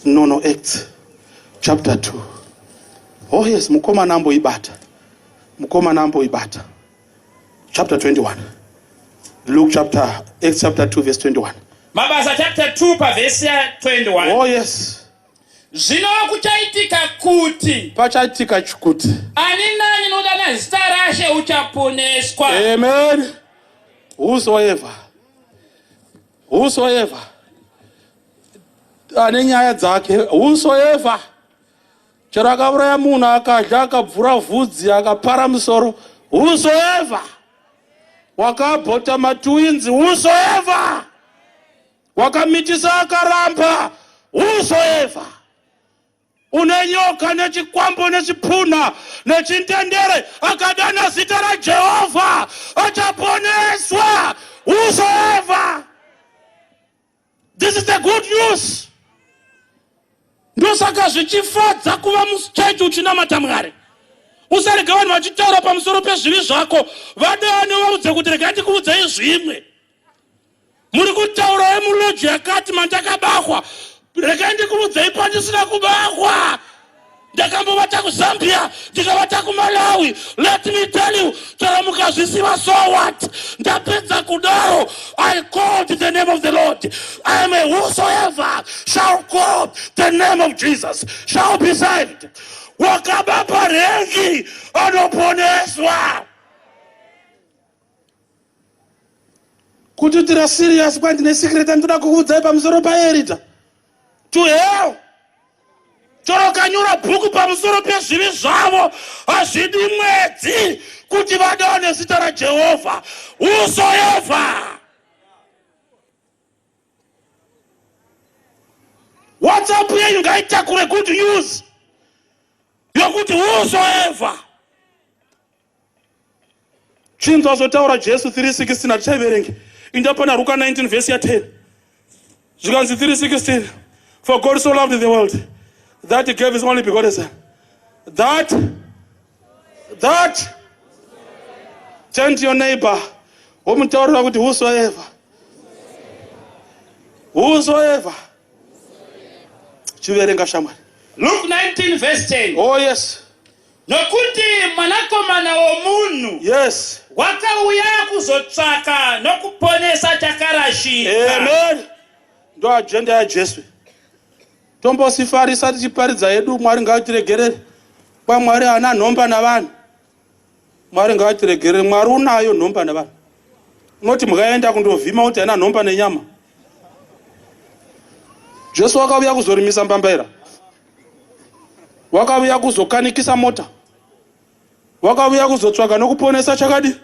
No, no, Acts chapter 2. Oh yes, mukomana amboibata. Mukomana amboibata. Chapter 21. Luke chapter, Acts chapter 2 verse 21. Mabasa chapter 2 pavhesi ya 21. Oh yes. Zvino kuchaitika kuti pachaitika kuti ani nani unodana zita raShe uchaponeswa. Amen. Whosoever. Whosoever. Ane nyaya dzake. Whosoever. Chero akauraya munhu akadya akabvura vhudzi akapara musoro. Whosoever. Wakabhota matwins. Whosoever. Wakamitisa akaramba. Whosoever. Une nyoka nechikwambo nechipunha nechintendere akadana zita raJehovha achaponeswa. Whosoever. This is the good news. Ndosaka zvichifadza kuva muchechi uchinamata Mwari. Usarega vanhu vachitaura pamusoro pezvivi zvako, vadane vaudze kuti regai ndikuudzei zvimwe. Muri kutaura yemuloji yakati mandakabahwa, regai ndikuudzei pandisina kubahwa. Ndakambovata kuZambia, ndikavata kuMalawi. Let me tell you, chero mukazvisiva so what? Ndapedza kudaro, I called the name of the Lord. I am a whosoever shall call the name of Jesus shall be saved. Wakaba parengi anoponeswa. Kuti tira serious kwandine secret andinoda kukuudzai pamusoro paErita. To hell. Chero kanyora bhuku pamusoro pezvivi zvavo hazvidi mwedzi kuti vadane zita raJehovha. Whosoever. WhatsApp yenyu ngaitakure good news yokuti whosoever. Chinzwa zvotaura Jesu 3:16 hatichaiverengi. Inda pana Ruka 19 verse ya 10. Zvikanzi 3:16, for God so loved the world that he gave his only begotten son, that turn to your neighbor womutaurira kuti whosoever, whosoever. Chiverenga shamwari. Luke 19 verse 10. Oh yes. Nokuti mwanakomana womunhu yes wakauya kuzotsvaka nokuponesa chakarashika. Amen. Ndo agenda yaJesu. Tombosifarisa tichiparidza yedu, Mwari ngaatiregerere. Kwa Mwari haana nhomba navanhu. Mwari ngaatiregerere. Mwari unayo nhomba navanhu. Unoti mukaenda kundovhima kuti haana nhomba nenyama. Jesu wakauya kuzorimisa mbambaira. Wakauya kuzokanikisa mota. Wakauya kuzotsvaga nokuponesa chakadi.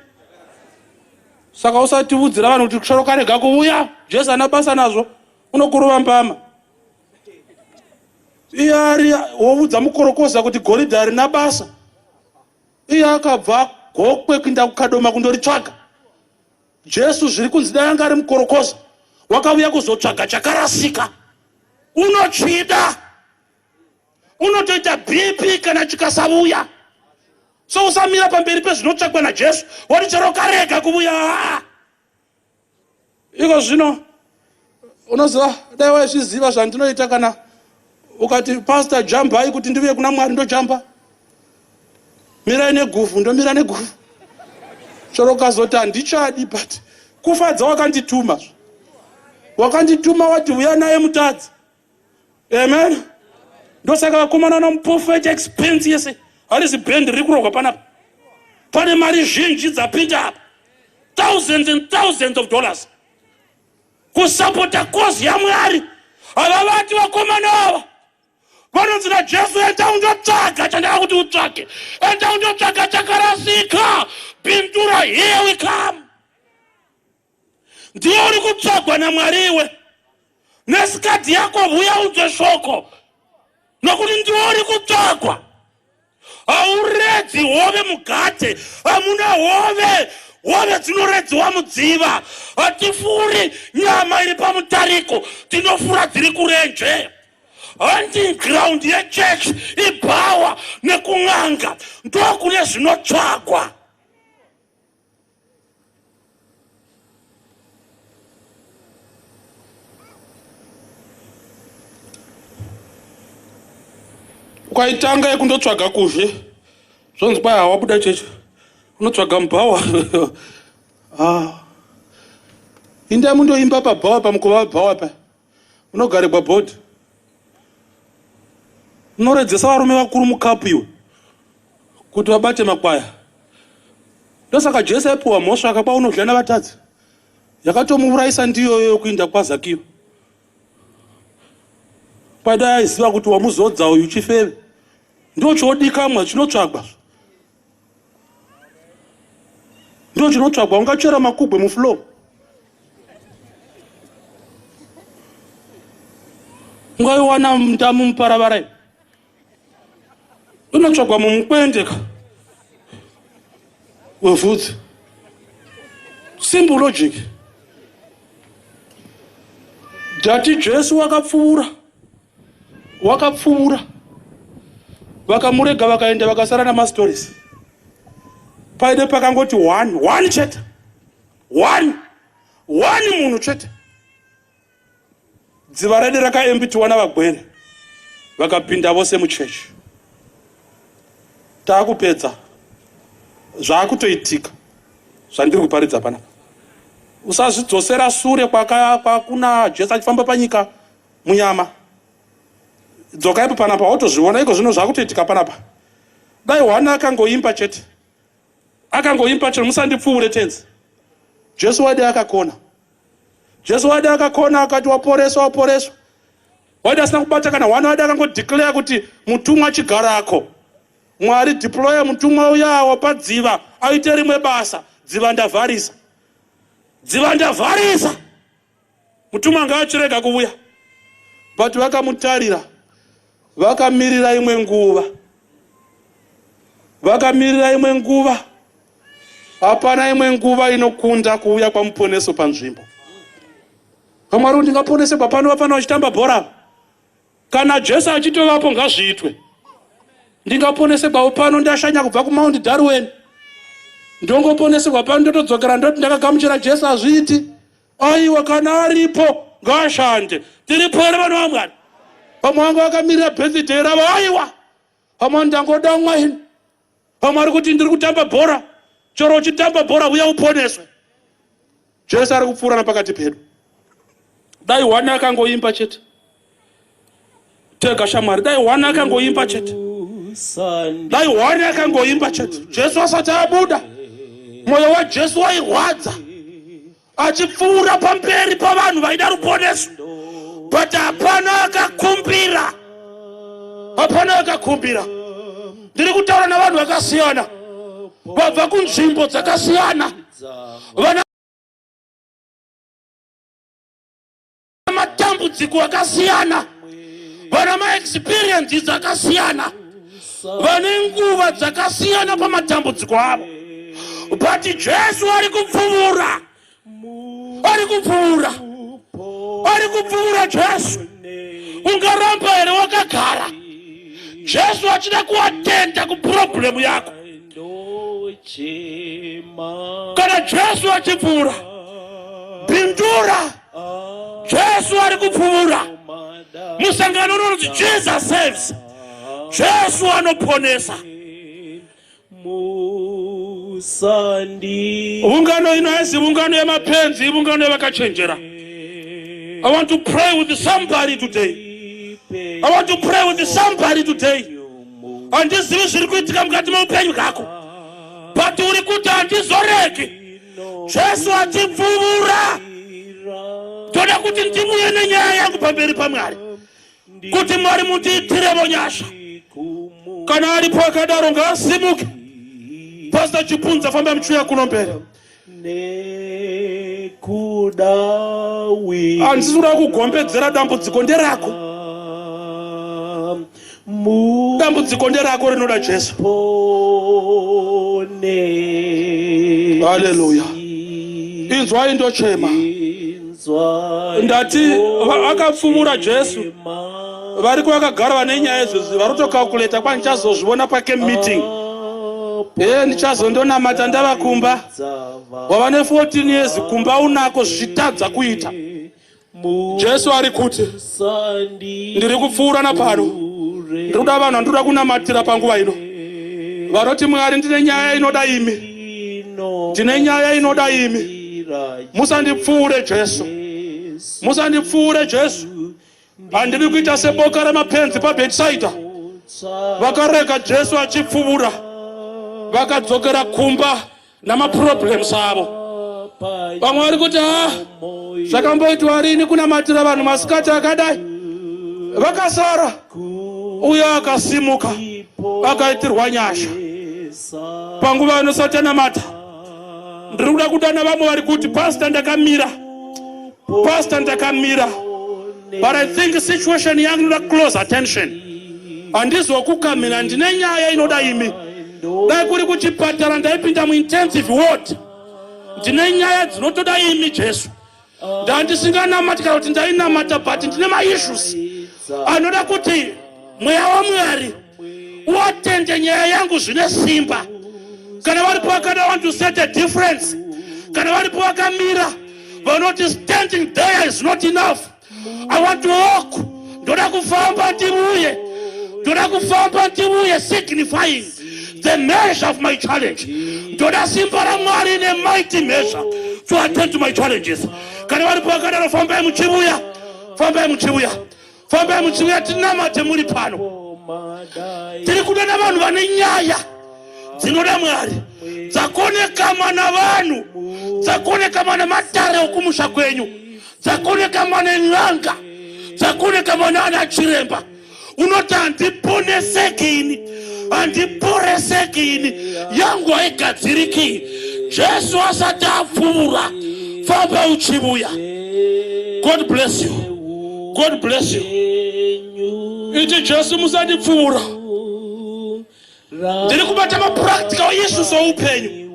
Saka usatiudzira vanhu kuti chero karega kuuya, Jesu haana basa nazvo, unokurova mbama. Iye ari woudza mukorokoza kuti goridhe harina basa. Iye akabva Gokwe kuinda kuKadoma kundoritsvaga. Jesu zviri kunzi dai anga ari mukorokoza, wakauya kuzotsvaga chakarasika. Unochida. Unotoita BP kana chikasavuya. So usamira pamberi pezvinotsvakwa naJesu, woti chero karega kuvuya. Iko zvino unoziva, dai waizviziva zvandinoita kana ukati pastor jambai kuti ndivuye kuna Mwari, ndojamba. Mirai neguvu, ndomira neguvu. Chero ukazoti handichadi, but kufadza wakandituma. Wakandituma wati uya naye mutadzi. Amen. Ndosaka vakomana vanomuprofeta expense yese. Harizi band riri kurogwa panapa. Pane mari zhinji dzapinda apa. Thousands and thousands of dollars. Kusapota kozi yaMwari. Havavati vakomana ava vanonzi naJesu, enda undotsvaga chandaka kuti utsvage, enda undotsvaga chakarasika. Bindura, here we come. Ndiye uri kutsvagwa naMwari iwe nesikadhi yako, vuya unzwe shoko, nokuti ndiwe uri kutsvagwa. Hauredzi hove mugate, hamuna hove. Hove dzinoredziwa mudziva. Hatifuri nyama iri pamutariko, tinofura dziri kurenje. Hunting ground yechechi ibhawa nekun'anga, ndokune zvinotsvagwa. Ukaitanga yekundotsvaga kuzhe, zvonzi kwai hawabuda chechi, unotsvaga mubhawa. Ah. Indai mundoimba pabhawa, pamukova webhawa pa unogarirwa bhodhi, unoredzesa varume vakuru mukapu iwe kuti vabate makwaya. Ndosaka Jesu aipiwa mhosva akaba unodya navatadzi. Yakatomuurayisa ndiyoyo yokuinda kwaZakiyo. Kwadai aiziva kuti wamuzodza uyu chifeve, ndochodikamwa chinotsvagwa, ndo chinotsvagwa. Ungachera makubwe muflow, ungaiwana ndamu muparavara, inotsvagwa mumukwendeka wevhudzi. Simple logic. Jati Jesu wakapfuura, wakapfuura, vakamurega vakaenda, vakasara namastories. Paide pakangoti one one chete, one one munhu chete. Dziva redu rakaemptiwa navagwere, vakapinda vose muchechi. Taakupedza. Zvaakutoitika zvandiri kuparidza panapa. Usazvidzosera sure kwakuna Jesu achifamba panyika munyama. Dzoka ipo panapa, wotozviona iko zvino zvakutoitika panapa. Dai hwana akangoimba chete, akangoimba chete, "Musandipfuure tenzi," Jesu wadi akakona. Jesu wadi akakona akati, "Waporeswa, waporeswa." Wadi asina kubata kana hwana, wadi akangodeclare kuti mutumwa chigarako. Mwari, deploya mutumwa uyawo padziva aite rimwe basa. Dziva ndavharisa, dziva ndavharisa, mutumwa ngaachirega kuuya. But vakamutarira, vakamirira imwe nguva, vakamirira imwe nguva. Hapana imwe nguva inokunda kuuya kwamuponeso panzvimbo. Pamwari, ndingaponeserwa pano vapana vachitamba bhora? Kana Jesu achitovapo, ngazviitwe. Ndingaponeserwawo pano? Ndashanya kubva kuMount Darwin, ndongoponeserwa pano, ndotodzokera ndoti ndakagamuchira Jesu? Hazviiti. Aiwa, kana aripo ngaashande. Tiripo here, vanhu vaMwari? Vamwe vanga vakamirira birthday ravo. Aiwa, vamwe ndangodamwa ini. Vamwe vari kuti ndiri kutamba bhora. Chero uchitamba bhora, uya uponeswe. Jesu ari kupfuura napakati pedu. Dai hwana akangoimba chete. Tega shamwari, dai hwana akangoimba chete, dai hwana akangoimba chete Jesu asati abuda. Mwoyo waJesu wairwadza achipfuura pamberi pavanhu vaida ruponeso, but hapana akakumbira, hapana akakumbira. Ndiri kutaura navanhu vakasiyana, vabva kunzvimbo dzakasiyana, vana matambudziko akasiyana, vana maexperiences akasiyana, vane nguva dzakasiyana pamatambudziko avo, but Jesu ari kupfuura, ari kupfuura, ari kupfuura Jesu. Ungaramba here wakagara Jesu achida kuatenda kuproblem yako? Kana Jesu achipfuura, pindura. Jesu ari kupfuura. Musangano unonzi Jesus Saves, Jesu anoponesa. Musandi Ungano ino haisi ungano yemapenzi, ungano yevakachenjera. I want to pray with somebody today. I want to pray with somebody today. Handizivi zviri kuitika mukati meupenyu hwako, but uri kuti handizoregi Jesu achipfuura. Toda kuti ndivuye nenyaya yangu pamberi paMwari, kuti Mwari mundiitirevo nyasha. Kana aripo akadaro, ngaasimuke. Pastor Chipunza, famba muchiuya kuno mberi. Handisi kuda kugombedzera. Dambudziko nderako, dambudziko nderako, rinoda Jesu. Haleluya. Inzwai, ndochema. Ndati akapfumura Jesu. Variko vakagara vane nyaya izvozvi, vari kutokalkuleta kwandichazozviona pacamp meeting e ndichazondonamata ndava kumba. Wava ne14 years kumba unako, zvichitadza kuita. Jesu ari kuti, "Ndiri kupfuura napano, ndiri kuda vanhu vandinoda kunamatira panguva ino, vanoti, 'Mwari, ndine nyaya inoda imi, ndine nyaya inoda imi. Musandipfuure Jesu, musandipfuure Jesu.' Handidi kuita seboka ramapenzi paBhetsaida, vakarega Jesu achipfuura, vakadzokera kumba namaproblems avo. Vamwe vari kuti, 'Ha, zvakamboitwa rini kunamatira vanhu masikati akadai?' Vakasara. Uye akasimuka akaitirwa nyasha. Panguva ino satanamata, ndiri kuda kudana vamwe vari kuti, 'Pastor, ndakamira. Pastor, ndakamira, but I think situation yangu inoda close attention. Handizokukamira, ndine nyaya inoda imi. Dai kuri kuchipatara, ndaipinda muintensive ward. Ndine nyaya dzinotoda imi Jesu. Ndandisinganamati kana kuti ndainamata, but ndine maissues anoda kuti mweya waMwari uatende nyaya yangu zvine simba.' Kana varipo vakada, want to set a difference, kana varipo vakamira vanoti, 'Standing there is not enough. I want to walk. Ndoda kufamba ndiuye, ndoda kufamba ndiuye, signifying the measure of my challenge. Ndoda simba raMwari nemighty measure to attend to my challenges.' Kana varipo vakadaro, fambai muchiuya, fambai muchiuya, fambai muchiuya, tinamate muri pano. Tiri kuda navanhu vane nyaya dzinoda Mwari, dzakonekamwa navanhu, dzakonekamwa namatare okumusha kwenyu, dzakonekamwa nen'anga, dzakonekamwa naana chiremba. Unoti, 'Handiponeseki ini, handiporeseki ini, yangu haigadziriki.' Jesu asati apfuura, famba uchivuya. God bless you, God bless you. Iti, 'Jesu, musandipfuura. Ndiri kubata mapractical issues oupenyu.'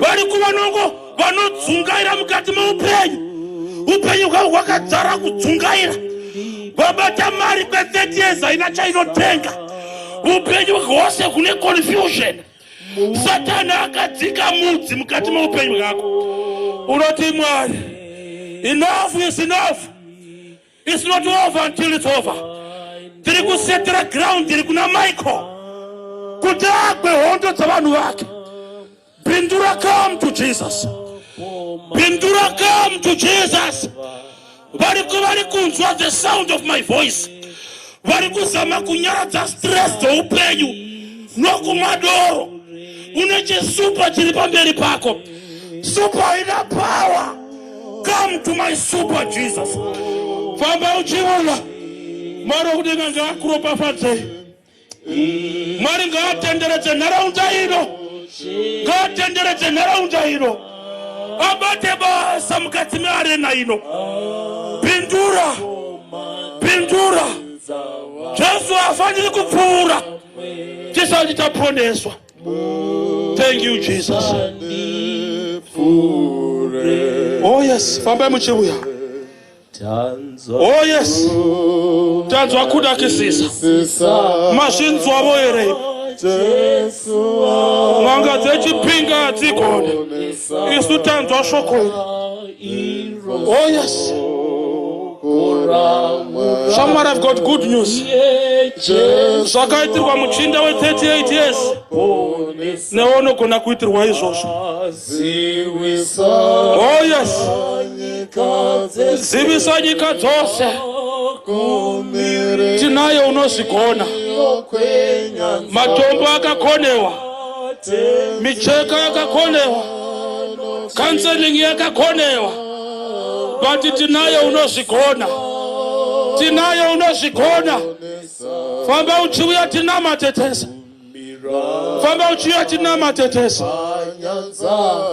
Vari kuvanongo vanodzungaira mukati meupenyu, upenyu hwavo hwakadzara kudzungaira. Vabata mari kwe30 years, haina chainotenga. Upenyu hwose hune confusion. Satani akadzika mudzi mukati meupenyu hwako. Unoti, 'Mwari, enough is enough. It's not over until it's over.' Tiri kusetera ground iri kuna Michael kuti agwe hondo dzavanhu vake. Bindura, come to Jesus. Bindura, come to Jesus. Vari kunzwa the sound of my voice, vari kuzama kunyaradza stress dzoupenyu nokumwa doro, une chisupa chiri pamberi pako. Supa haina power. Come to my super Jesus. Famba uchiuya. Mwari wekudenga ngaakuropafadzei. Mwari ngaatenderedze nharaunda ino, ngaatenderedze nharaunda ino, abate basa mukati mearena ino. Pindura, pindura. Jesu hafaniri kupfuura tisati taponeswa. Thank you, Jesus. Oh yes, fambai muchiuya. Oh yes, tanzwa kudakisisa. Mazvinzwavo here? N'anga dzechipinga hadzigone, isu tanzwa shoko iri. Oh yes. Somewhere I've got good news. Zvakaitirwa muchinda we38 years, newe unogona kuitirwa izvozvo. Oh yes, zivisa nyika dzose, tinaye unozvigona. Matombo akakonewa, micheka yakakonewa, counseling yakakonewa. But tinaye unozvigona. Tinaye unozvigona. Famba uchiuya tinamate tese. Famba uchiuya tinamate tese.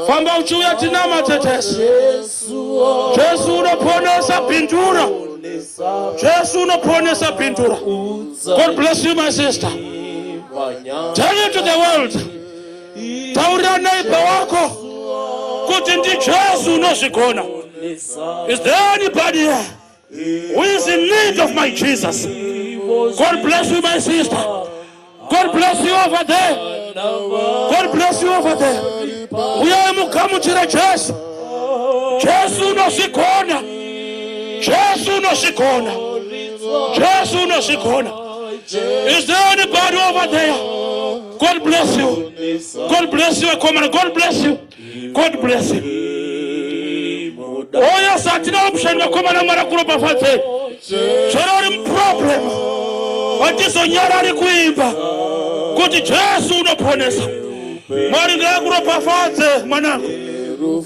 Famba uchiuya tinamate tese. Jesu unoponesa, pindura. Jesu unoponesa, pindura. God bless you, my sister. Tell it to the world. Taurira neighbor wako kuti ndiJesu unozvigona. Is there anybody here who is in need of my Jesus? God bless you, my sister. God bless you over there. God bless you over there. Uyai mugamuchire Jesu. Jesu unozvigona. Jesu unozvigona. Jesu unozvigona. Is there anybody over there? God bless you. God bless you, Komana. God bless you. God bless you. Oh yes, hatina option, vakomana. Mwari akuropafadzei. Chero uri muproblem, hatizonyarari kuimba kuti Jesu unoponesa. Mwari ngaakuropafadze, mwanangu.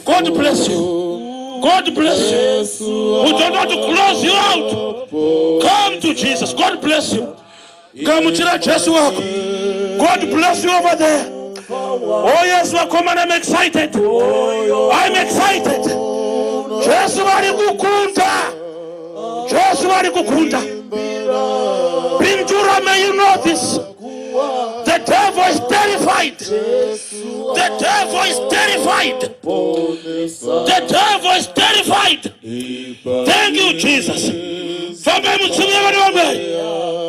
God bless you. God bless you. We don't want to close you out. Come to Jesus. God bless you. Gamuchira Jesu wako. God bless you over there. Oh yes, vakomana, I'm excited. I'm excited. Jesu vari kukunda. Jesu vari kukunda. Bindura, may you know this. The devil is terrified. The devil is terrified. The devil is terrified. Thank you, Jesus. Fambai mutsiuya vana vamwe.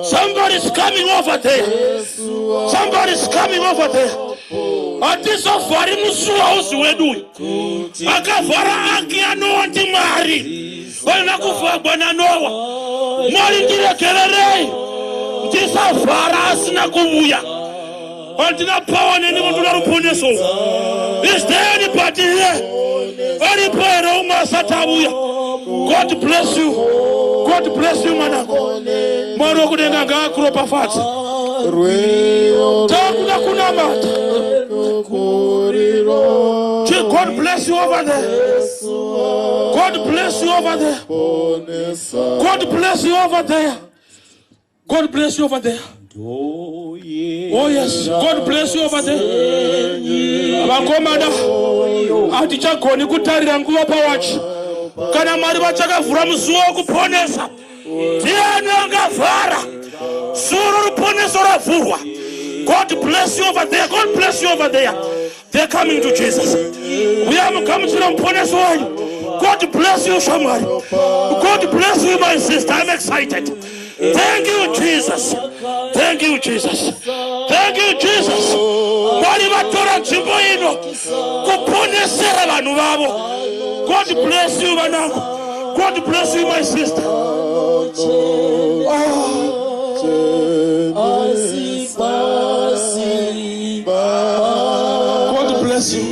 Somebody is coming over there. Somebody is coming over there. Hatizovhari musuwo hauzi wedu uyu. Akavhara ark yaNowa ndiMwari. Vaina kuvhagwa naNowa. Mwari, ndiregererei ndisavhara asina kuuya. Handina power neni, mundoda ruponeso. Is there anybody here? Aripo here umwe asati auya? God bless you. God bless you, mwanangu. Mwari wekudenga ngaakuropafadze. Takuda kunamata. God bless you over there. God bless you over there. God bless you over there. God bless you over there. Oh yes, God bless you over there. Vakomana, hatichagoni kutarira nguva pawachi. Kana Mwari vachakavhura musuwo wekuponesa, ndiani angavhara? Suo roruponeso ravhurwa. God bless you over there. God bless you over there. They're coming to Jesus. Uya mugamuchira muponeso wenyu. God bless you, shamwari. God bless you, my sister. I'm excited. Thank you, Jesus. Thank you, Jesus. Thank you, Jesus. Mwari vatora nzvimbo ino kuponesera vanhu vavo. God bless you, vanangu. God bless you, my sister. Oh. God bless you.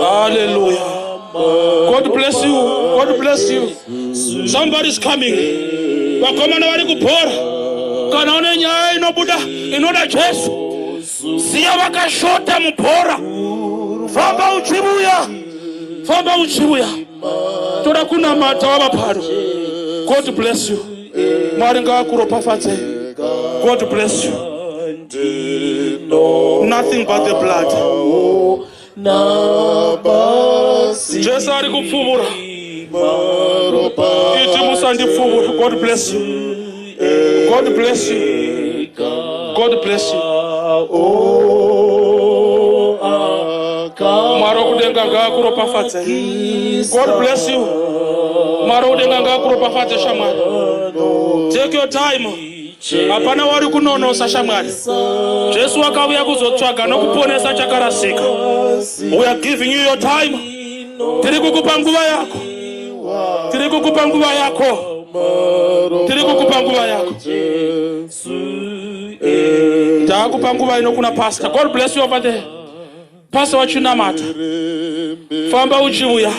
Hallelujah. God bless you. God bless you. Somebody's coming. Vakomana vari kubhora. Kana une nyaya inobuda inoda Jesu, siya vakashota mubhora. Famba uchiuya. Famba uchiuya. Toda kunamata wava pano. God bless you. Mwari ngaakuropafadze. God bless you. Nothing but the blood. Jesu ari kupfuvura. Iti musandipfuvura. God bless you. God bless you. God bless you. Mwari wokudenga ngaakuropafadze. God bless you. Mwari wokudenga ngaakuropafadze, shamwari. Take your time. Hapana wari kunonosa, shamwari. Jesu wakauya kuzotsvaga nokuponesa chakarasika. We are giving you your time. Tiri kukupa nguva yako. Tiri kukupa nguva yako. Tiri kukupa nguva yako. Taakupa nguva ino kuna pastor. God bless you over there. Pastor wachinamata. Famba uchiuya.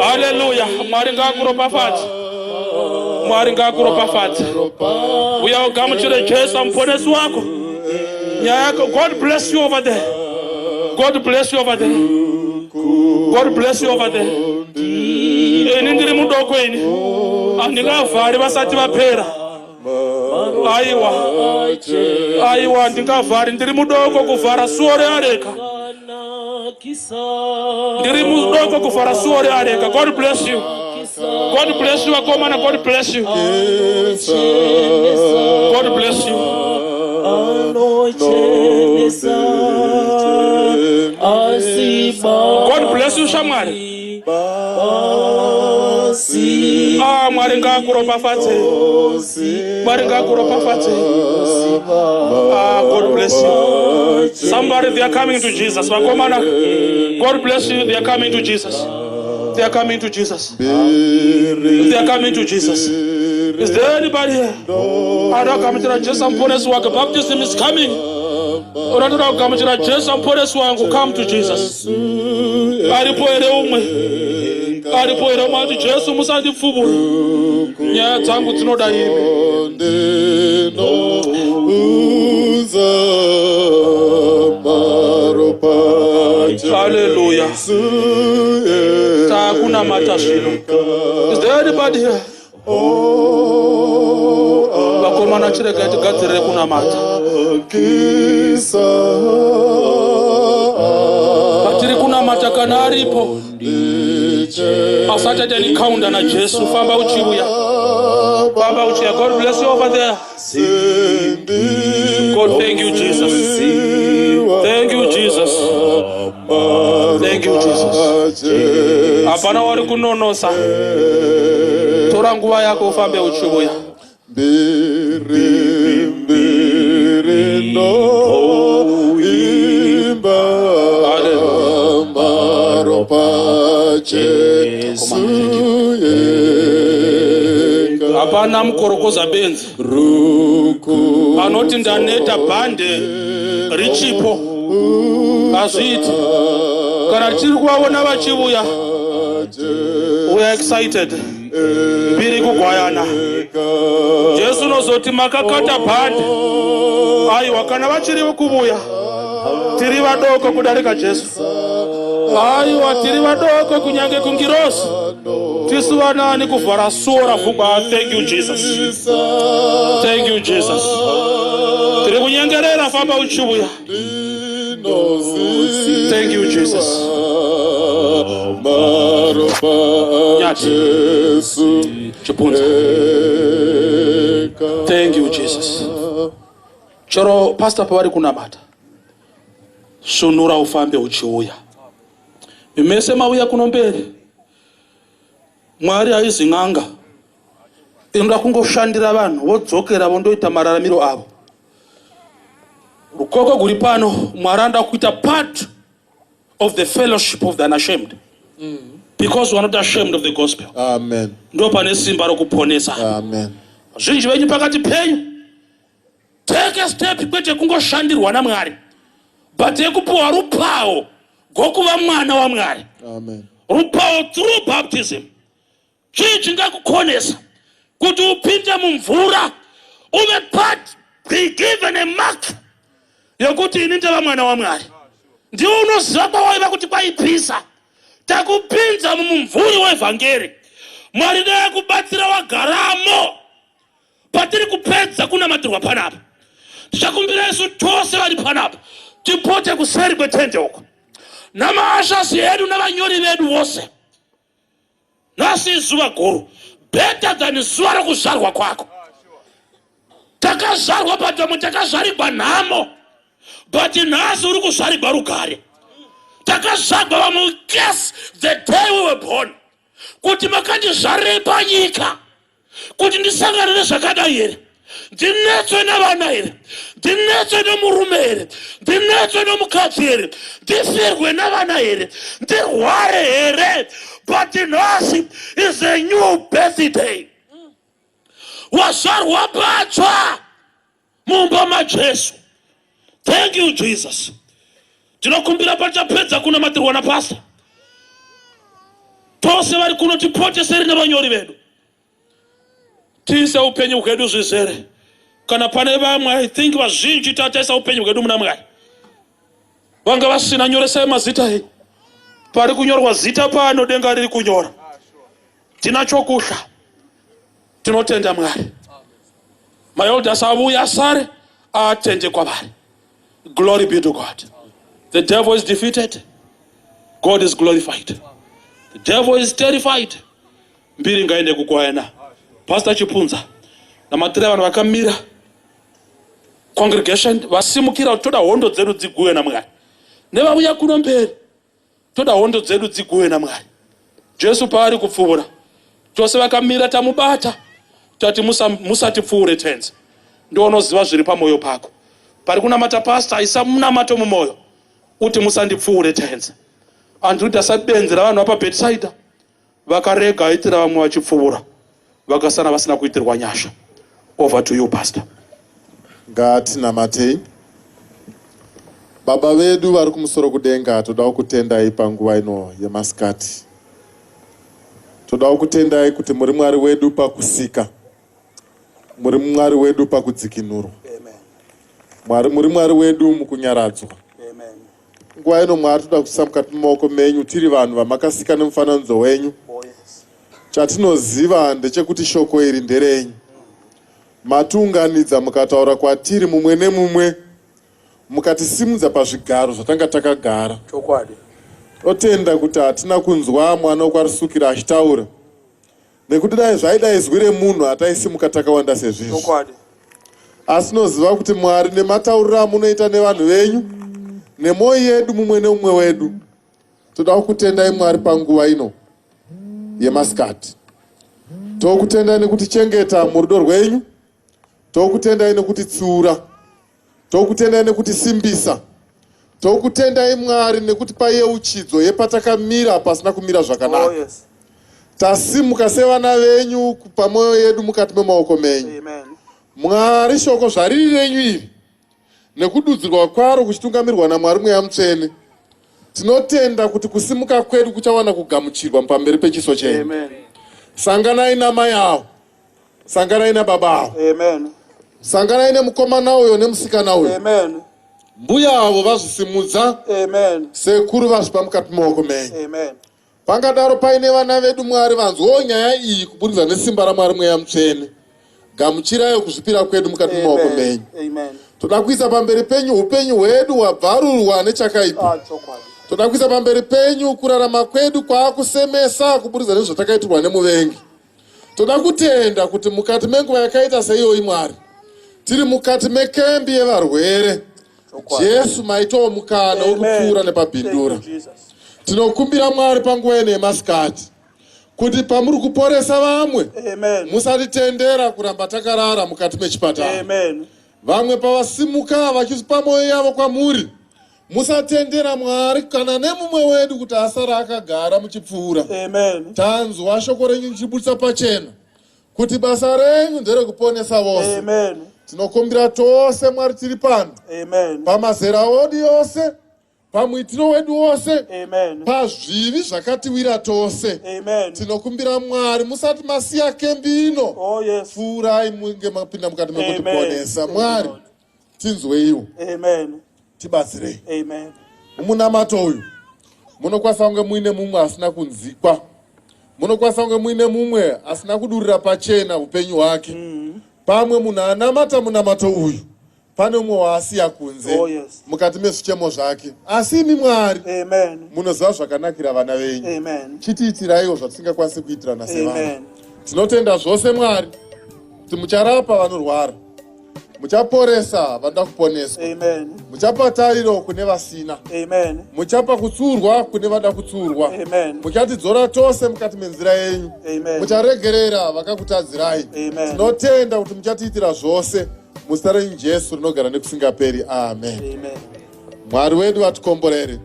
Haleluya. Mwari ngaakuropafadze. Mwari ngaakuropafadze. Uya ugamuchire Jesu muponesi wako. Nyaya yako. God bless you over there. God bless you over there. God bless you over there. Ini ndiri mudoko ini, handingavhari vasati vapera. Aiwa, aiwa, handingavhari. Ndiri mudoko kuvhara suo reareka. Ndiri mudoko kuvhara suo reareka. God bless you. God bless you, vakomana. God bless you. God bless you. Anochenesa asi. God bless you, shamwari. Ah, Mwari ngaakuropafadze. Mwari ngaakuropafadze. Ah, God bless you. Somebody, they are coming to Jesus. Vakomana, God bless you. They are coming to Jesus. They are coming to Jesus. They are coming to Jesus. Is there anybody here anoda kugamuchira Jesu Muponesi wake? Baptism is coming. Unotoda kugamuchira Jesu Muponesi wangu? Come to Jesus. Aripo here umwe? Aripo here umwe ati, "Jesu, musandipfubura, nyaya dzangu dzinoda imi"? Ndinounza maropa. Haleluya. Taakunamata zvino. Is there anybody here? Vakomana, chiregai tigadzirire kunamata. Kisa. Patiri kunamata, kana aripo asati aita encounter naJesu, famba uchiuya, famba uchiuya. God bless you over there. God, thank you, Jesus. Thank you, Jesus. Thank you, Jesus. Hapana wari kunonosa. Tora nguva yako ufambe uchiuya. Mbiri, mbiri ndoimba maropa Jesu ega. Hapana mukorokoza benzi Ruku anoti, "Ndaneta," bhande richipo. Hazviiti. Kana tiri kuvaona vachiuya, we are excited. Mbiri kugwayana. Jesu unozoti, "Makakata bhande." Aiwa, kana vachiri kuvuya, tiri vadoko kudarika Jesu. Aiwa, tiri vadoko kunyange kungirosi. Tisu vanani kuvhara suo ravhugwa? Thank you, Jesus. Thank you, Jesus. Tiri kunyengerera, famba uchiuya. Thank you, Jesus. Maropa. Nyati. Jesu Chipunza. ega. Thank you, Jesus. Chero pastor pavari kunamata, sunura ufambe uchiuya. Mese mauya kuno mberi, Mwari haizi n'anga inoda kungoshandira vanhu vodzokera vondoita mararamiro avo. Rukoko guri pano, Mwari anoda kuita part of the fellowship of the unashamed, because we are not ashamed of the gospel. Amen. Ndo pane simba rokuponesa. Amen. Vazhinji venyu pakati penyu, take a step, kwete kungoshandirwa naMwari, but yekupiwa rupawo gwokuva mwana waMwari. Amen. Rupawo through baptism. Chii chingakukonesa kuti upinde mumvura, uve part, be given a mark yekuti ini ndeva mwana waMwari? Ndiwe unoziva kwawaiva kuti kwaipisa. Takupinza mumumvuri wevhangeri. Mwari dai akubatsira wagaramo. Patiri kupedza kunamatirwa panapa, tichakumbira isu tose vari panapa tipote kuseri kwetende uko namaushers edu navanyori vedu vose. Nhasi izuva guru, better than zuva rokuzvarwa kwako. Takazvarwa patomo, takazvarigwa nhamo, but nhasi uri kuzvarigwa rugare. Takazvarwa vamwe curse the day we were born, kuti makandizvarirei panyika kuti ndisangane nezvakadai here, ndinetswe navana here, ndinetswe nomurume here, ndinetswe nomukadzi here, ndifirwe navana here, ndirware here? But nhasi is a new birthday. Wazvarwa patsva mumba maJesu. Thank you, Jesus. Tinokumbira pachapedza kunamatirwa napastor, tose vari kuno tipoteseri nevanyori vedu, tiise upenyu hwedu zvizere. Kana pane vamwe, I think vazhinji tataisa upenyu hwedu muna Mwari. Vanga vasina, nyoresai mazita enyu. Pari kunyorwa zita pano, denga riri kunyora. Tina chokuhla. Tinotenda Mwari. Maelders avuya asare atende kwavari. Glory be to God. The devil is defeated. God is glorified. The devil is terrified. Mbiri ngaende kukwayana. Pastor Chipunza. Namatira vanhu vakamira. Congregation vasimukira kuti toda hondo dzedu dziguwe naMwari. Nevauya kuno mberi. Toda hondo dzedu dziguwe naMwari. Jesu paari kupfuura. Tose vakamira tamubata. Tati musatipfuure tenzi. Ndoonoziva zviri pamwoyo pako. Pari kunamata pastor, isa munamato mumwoyo. Uti musandipfuure tenzi. Andrew tasabenzi ravanhu vapa Bethsaida. Vakarega aitira vamwe vachipfuura. Vakasara vasina kuitirwa nyasha. Over to you, Pastor. Ngatinamatei. Baba vedu vari kumusoro kudenga, toda kukutendai panguva ino yemasikati. Toda kukutendai kuti muri Mwari wedu pakusika. Muri Mwari wedu pakudzikinurwa. Mwari, muri Mwari wedu mukunyaradzwa. Nguva ino Mwari toda kuisa mukati memaoko menyu tiri vanhu vamakasika nemufananidzo wenyu. Oh, yes. Chatinoziva ndechekuti shoko iri nderenyu. Matiunganidza mukataura kwatiri mumwe nemumwe, mukatisimudza pazvigaro zvatanga takagara. Chokwadi. Totenda kuti hatina kunzwa mwana wekwaRusukira achitaura, nekuti dai zvaida izwi remunhu hataisimuka takawanda sezvizvi. Chokwadi. Asi tinoziva kuti Mwari nematauriro amunoita nevanhu venyu nemwoyo yedu mumwe nemumwe wedu, toda kukutendai Mwari panguva ino yemasikati. Tokutendai nekutichengeta murudo rwenyu, tokutendai nekutitsiura, tokutendai nekutisimbisa, tokutendai Mwari nekutipa yeuchidzo yepatakamira pasina kumira zvakanaka. Oh, yes. Tasimuka sevana venyu kupa mwoyo yedu mukati memaoko menyu. Amen. Mwari, shoko zvariri renyu iri nekududzirwa kwaro kuchitungamirwa naMwari Mweya Mutsvene, tinotenda kuti kusimuka kwedu kuchawana kugamuchirwa pamberi pechiso chenyu. Amen. Sanganai namai avo, sanganai nababa avo, Amen. sanganai nemukomana uyo nemusikana uyo. Amen. Mbuya avo vazvisimudza, Amen. sekuru vazvipa mukati memaoko menyu. Amen. Pangadaro paine vana vedu Mwari vanzwawo nyaya iyi kuburikidza nesimba raMwari Mweya Mutsvene. Gamuchirai kuzvipira kwedu mukati memaoko menyu. Amen. Toda kuisa pamberi penyu upenyu hwedu hwabvarurwa nechakaipa. Ah, chokwadi. Toda kuisa pamberi penyu kurarama kwedu kwaakusemesa kuburikidza nezvatakaitirwa nemuvengi. Toda kutenda kuti mukati menguva yakaita seiyoyi Mwari, tiri mukati mekembi yevarwere. Jesu maitawo mukana wekupfuura nepabhindura. Thank you, Jesus. Tinokumbira Mwari panguva ino yemasikati kuti pamuri kuporesa vamwe, Amen. musatitendera kuramba takarara mukati mechipatara. Amen. Vamwe pavasimuka vachipa mwoyo yavo kwamuri, musatendera Mwari kana nemumwe wedu kuti asara akagara muchipfuura. Amen. Tanzwa shoko renyu richibudisa pachena kuti basa renyu nderekuponesa vose. Amen. Tinokumbira tose Mwari tiri pano, Amen. pamazera odu yose, pamuitiro wedu wose, Amen. pazvivi zvakatiwira tose. Amen. Tinokumbira Mwari musati masiya kembi ino, Oh, yes. pfuurai munge mapinda mukati Amen. mekutiponesa. Thank you, Mwari Lord. tinzweiwo, Amen. tibatsirei. Amen. Munamato uyu munokwanisa kunge muine mumwe asina kunzikwa, munokwanisa kunge muine mumwe asina kudurira pachena upenyu hwake. Pamwe munhu anamata munamato uyu pane umwe waasiya kunze Oh, yes. mukati mezvichemo zvake, asi imi Mwari Amen. munoziva zvakanakira vana venyu. Amen. Chitiitiraiwo zvatisingakwanisi kuitirana sevanhu. Amen. Tinotenda zvose Mwari kuti mucharapa vanorwara, muchaporesa vanoda kuponeswa, Amen. muchapa tariro kune vasina, Amen. muchapa kutsurwa kune vada kutsurwa, Amen. muchatidzora tose mukati menzira yenyu, Amen. mucharegerera vakakutadzirai. Amen. Tinotenda kuti muchatiitira zvose muzita renyu Jesu rinogara nekusingaperi. Amen. Amen. Mwari wedu atikomborere.